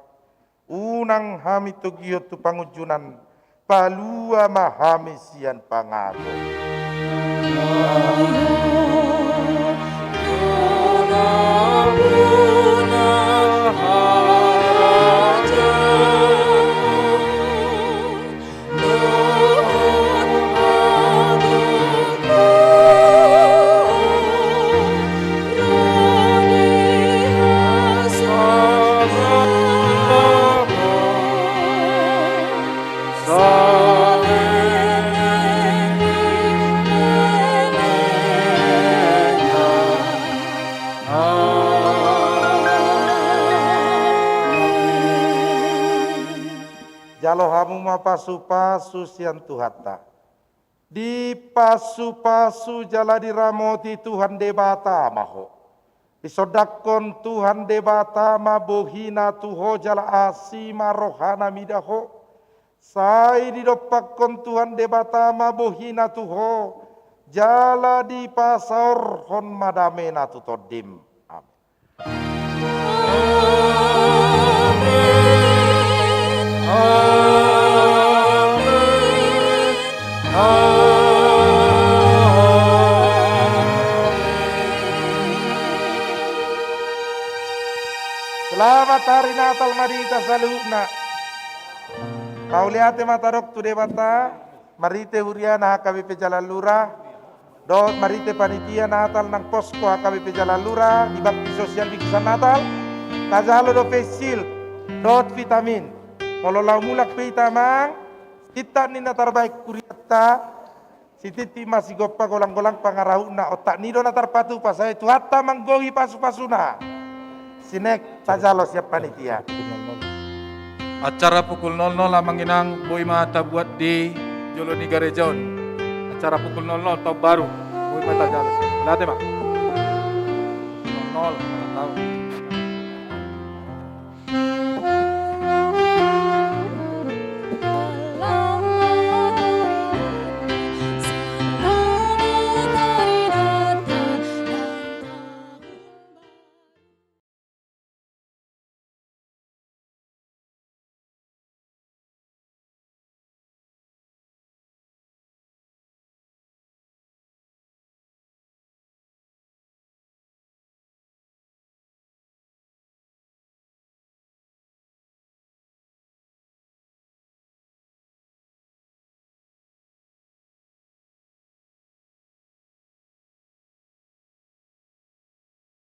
Unang hami togihon tu pangunjunan, palua ma hami sian pangago. Jalo hamu ma pasu-pasu sian Tuhanta. Dipasu-pasu jala diramoti Tuhan Debata ma ho. Disondangkon Tuhan Debata ma bohina tu ho jala asi ma rohana mida ho. Sai didompakkon Tuhan Debata ma bohina tu ho, jala dipasaorhon ma damena tu tondim. Amen. Selamat Hari Natal ma di hita saluhutna. Mauliate ma tadok tu Debata, marhite huriana H K B P Jalalura, dohot marhite panitia Natal nang posko H K B P Jalalura, di bakti sosial bingkisan Natal, tajalo do face shield, dohot vitamin. Molo laho mulak pe hita amang, sintak ni na tarbahen hurianta, Sititi ma sigompa, golang-golang pangarahutna, otak ni do na tarpatupa, sai Tuhanta manggohi pasu-pasuna. Sinek tajalo sian panitia. Acara pukul nol nol, amang inang, boi ma tabuat di jolo ni gareja on. Acara pukul nol nol, taon baru. Boi ma tajalo. Mauliate ma. Nol nol, ulang tahun.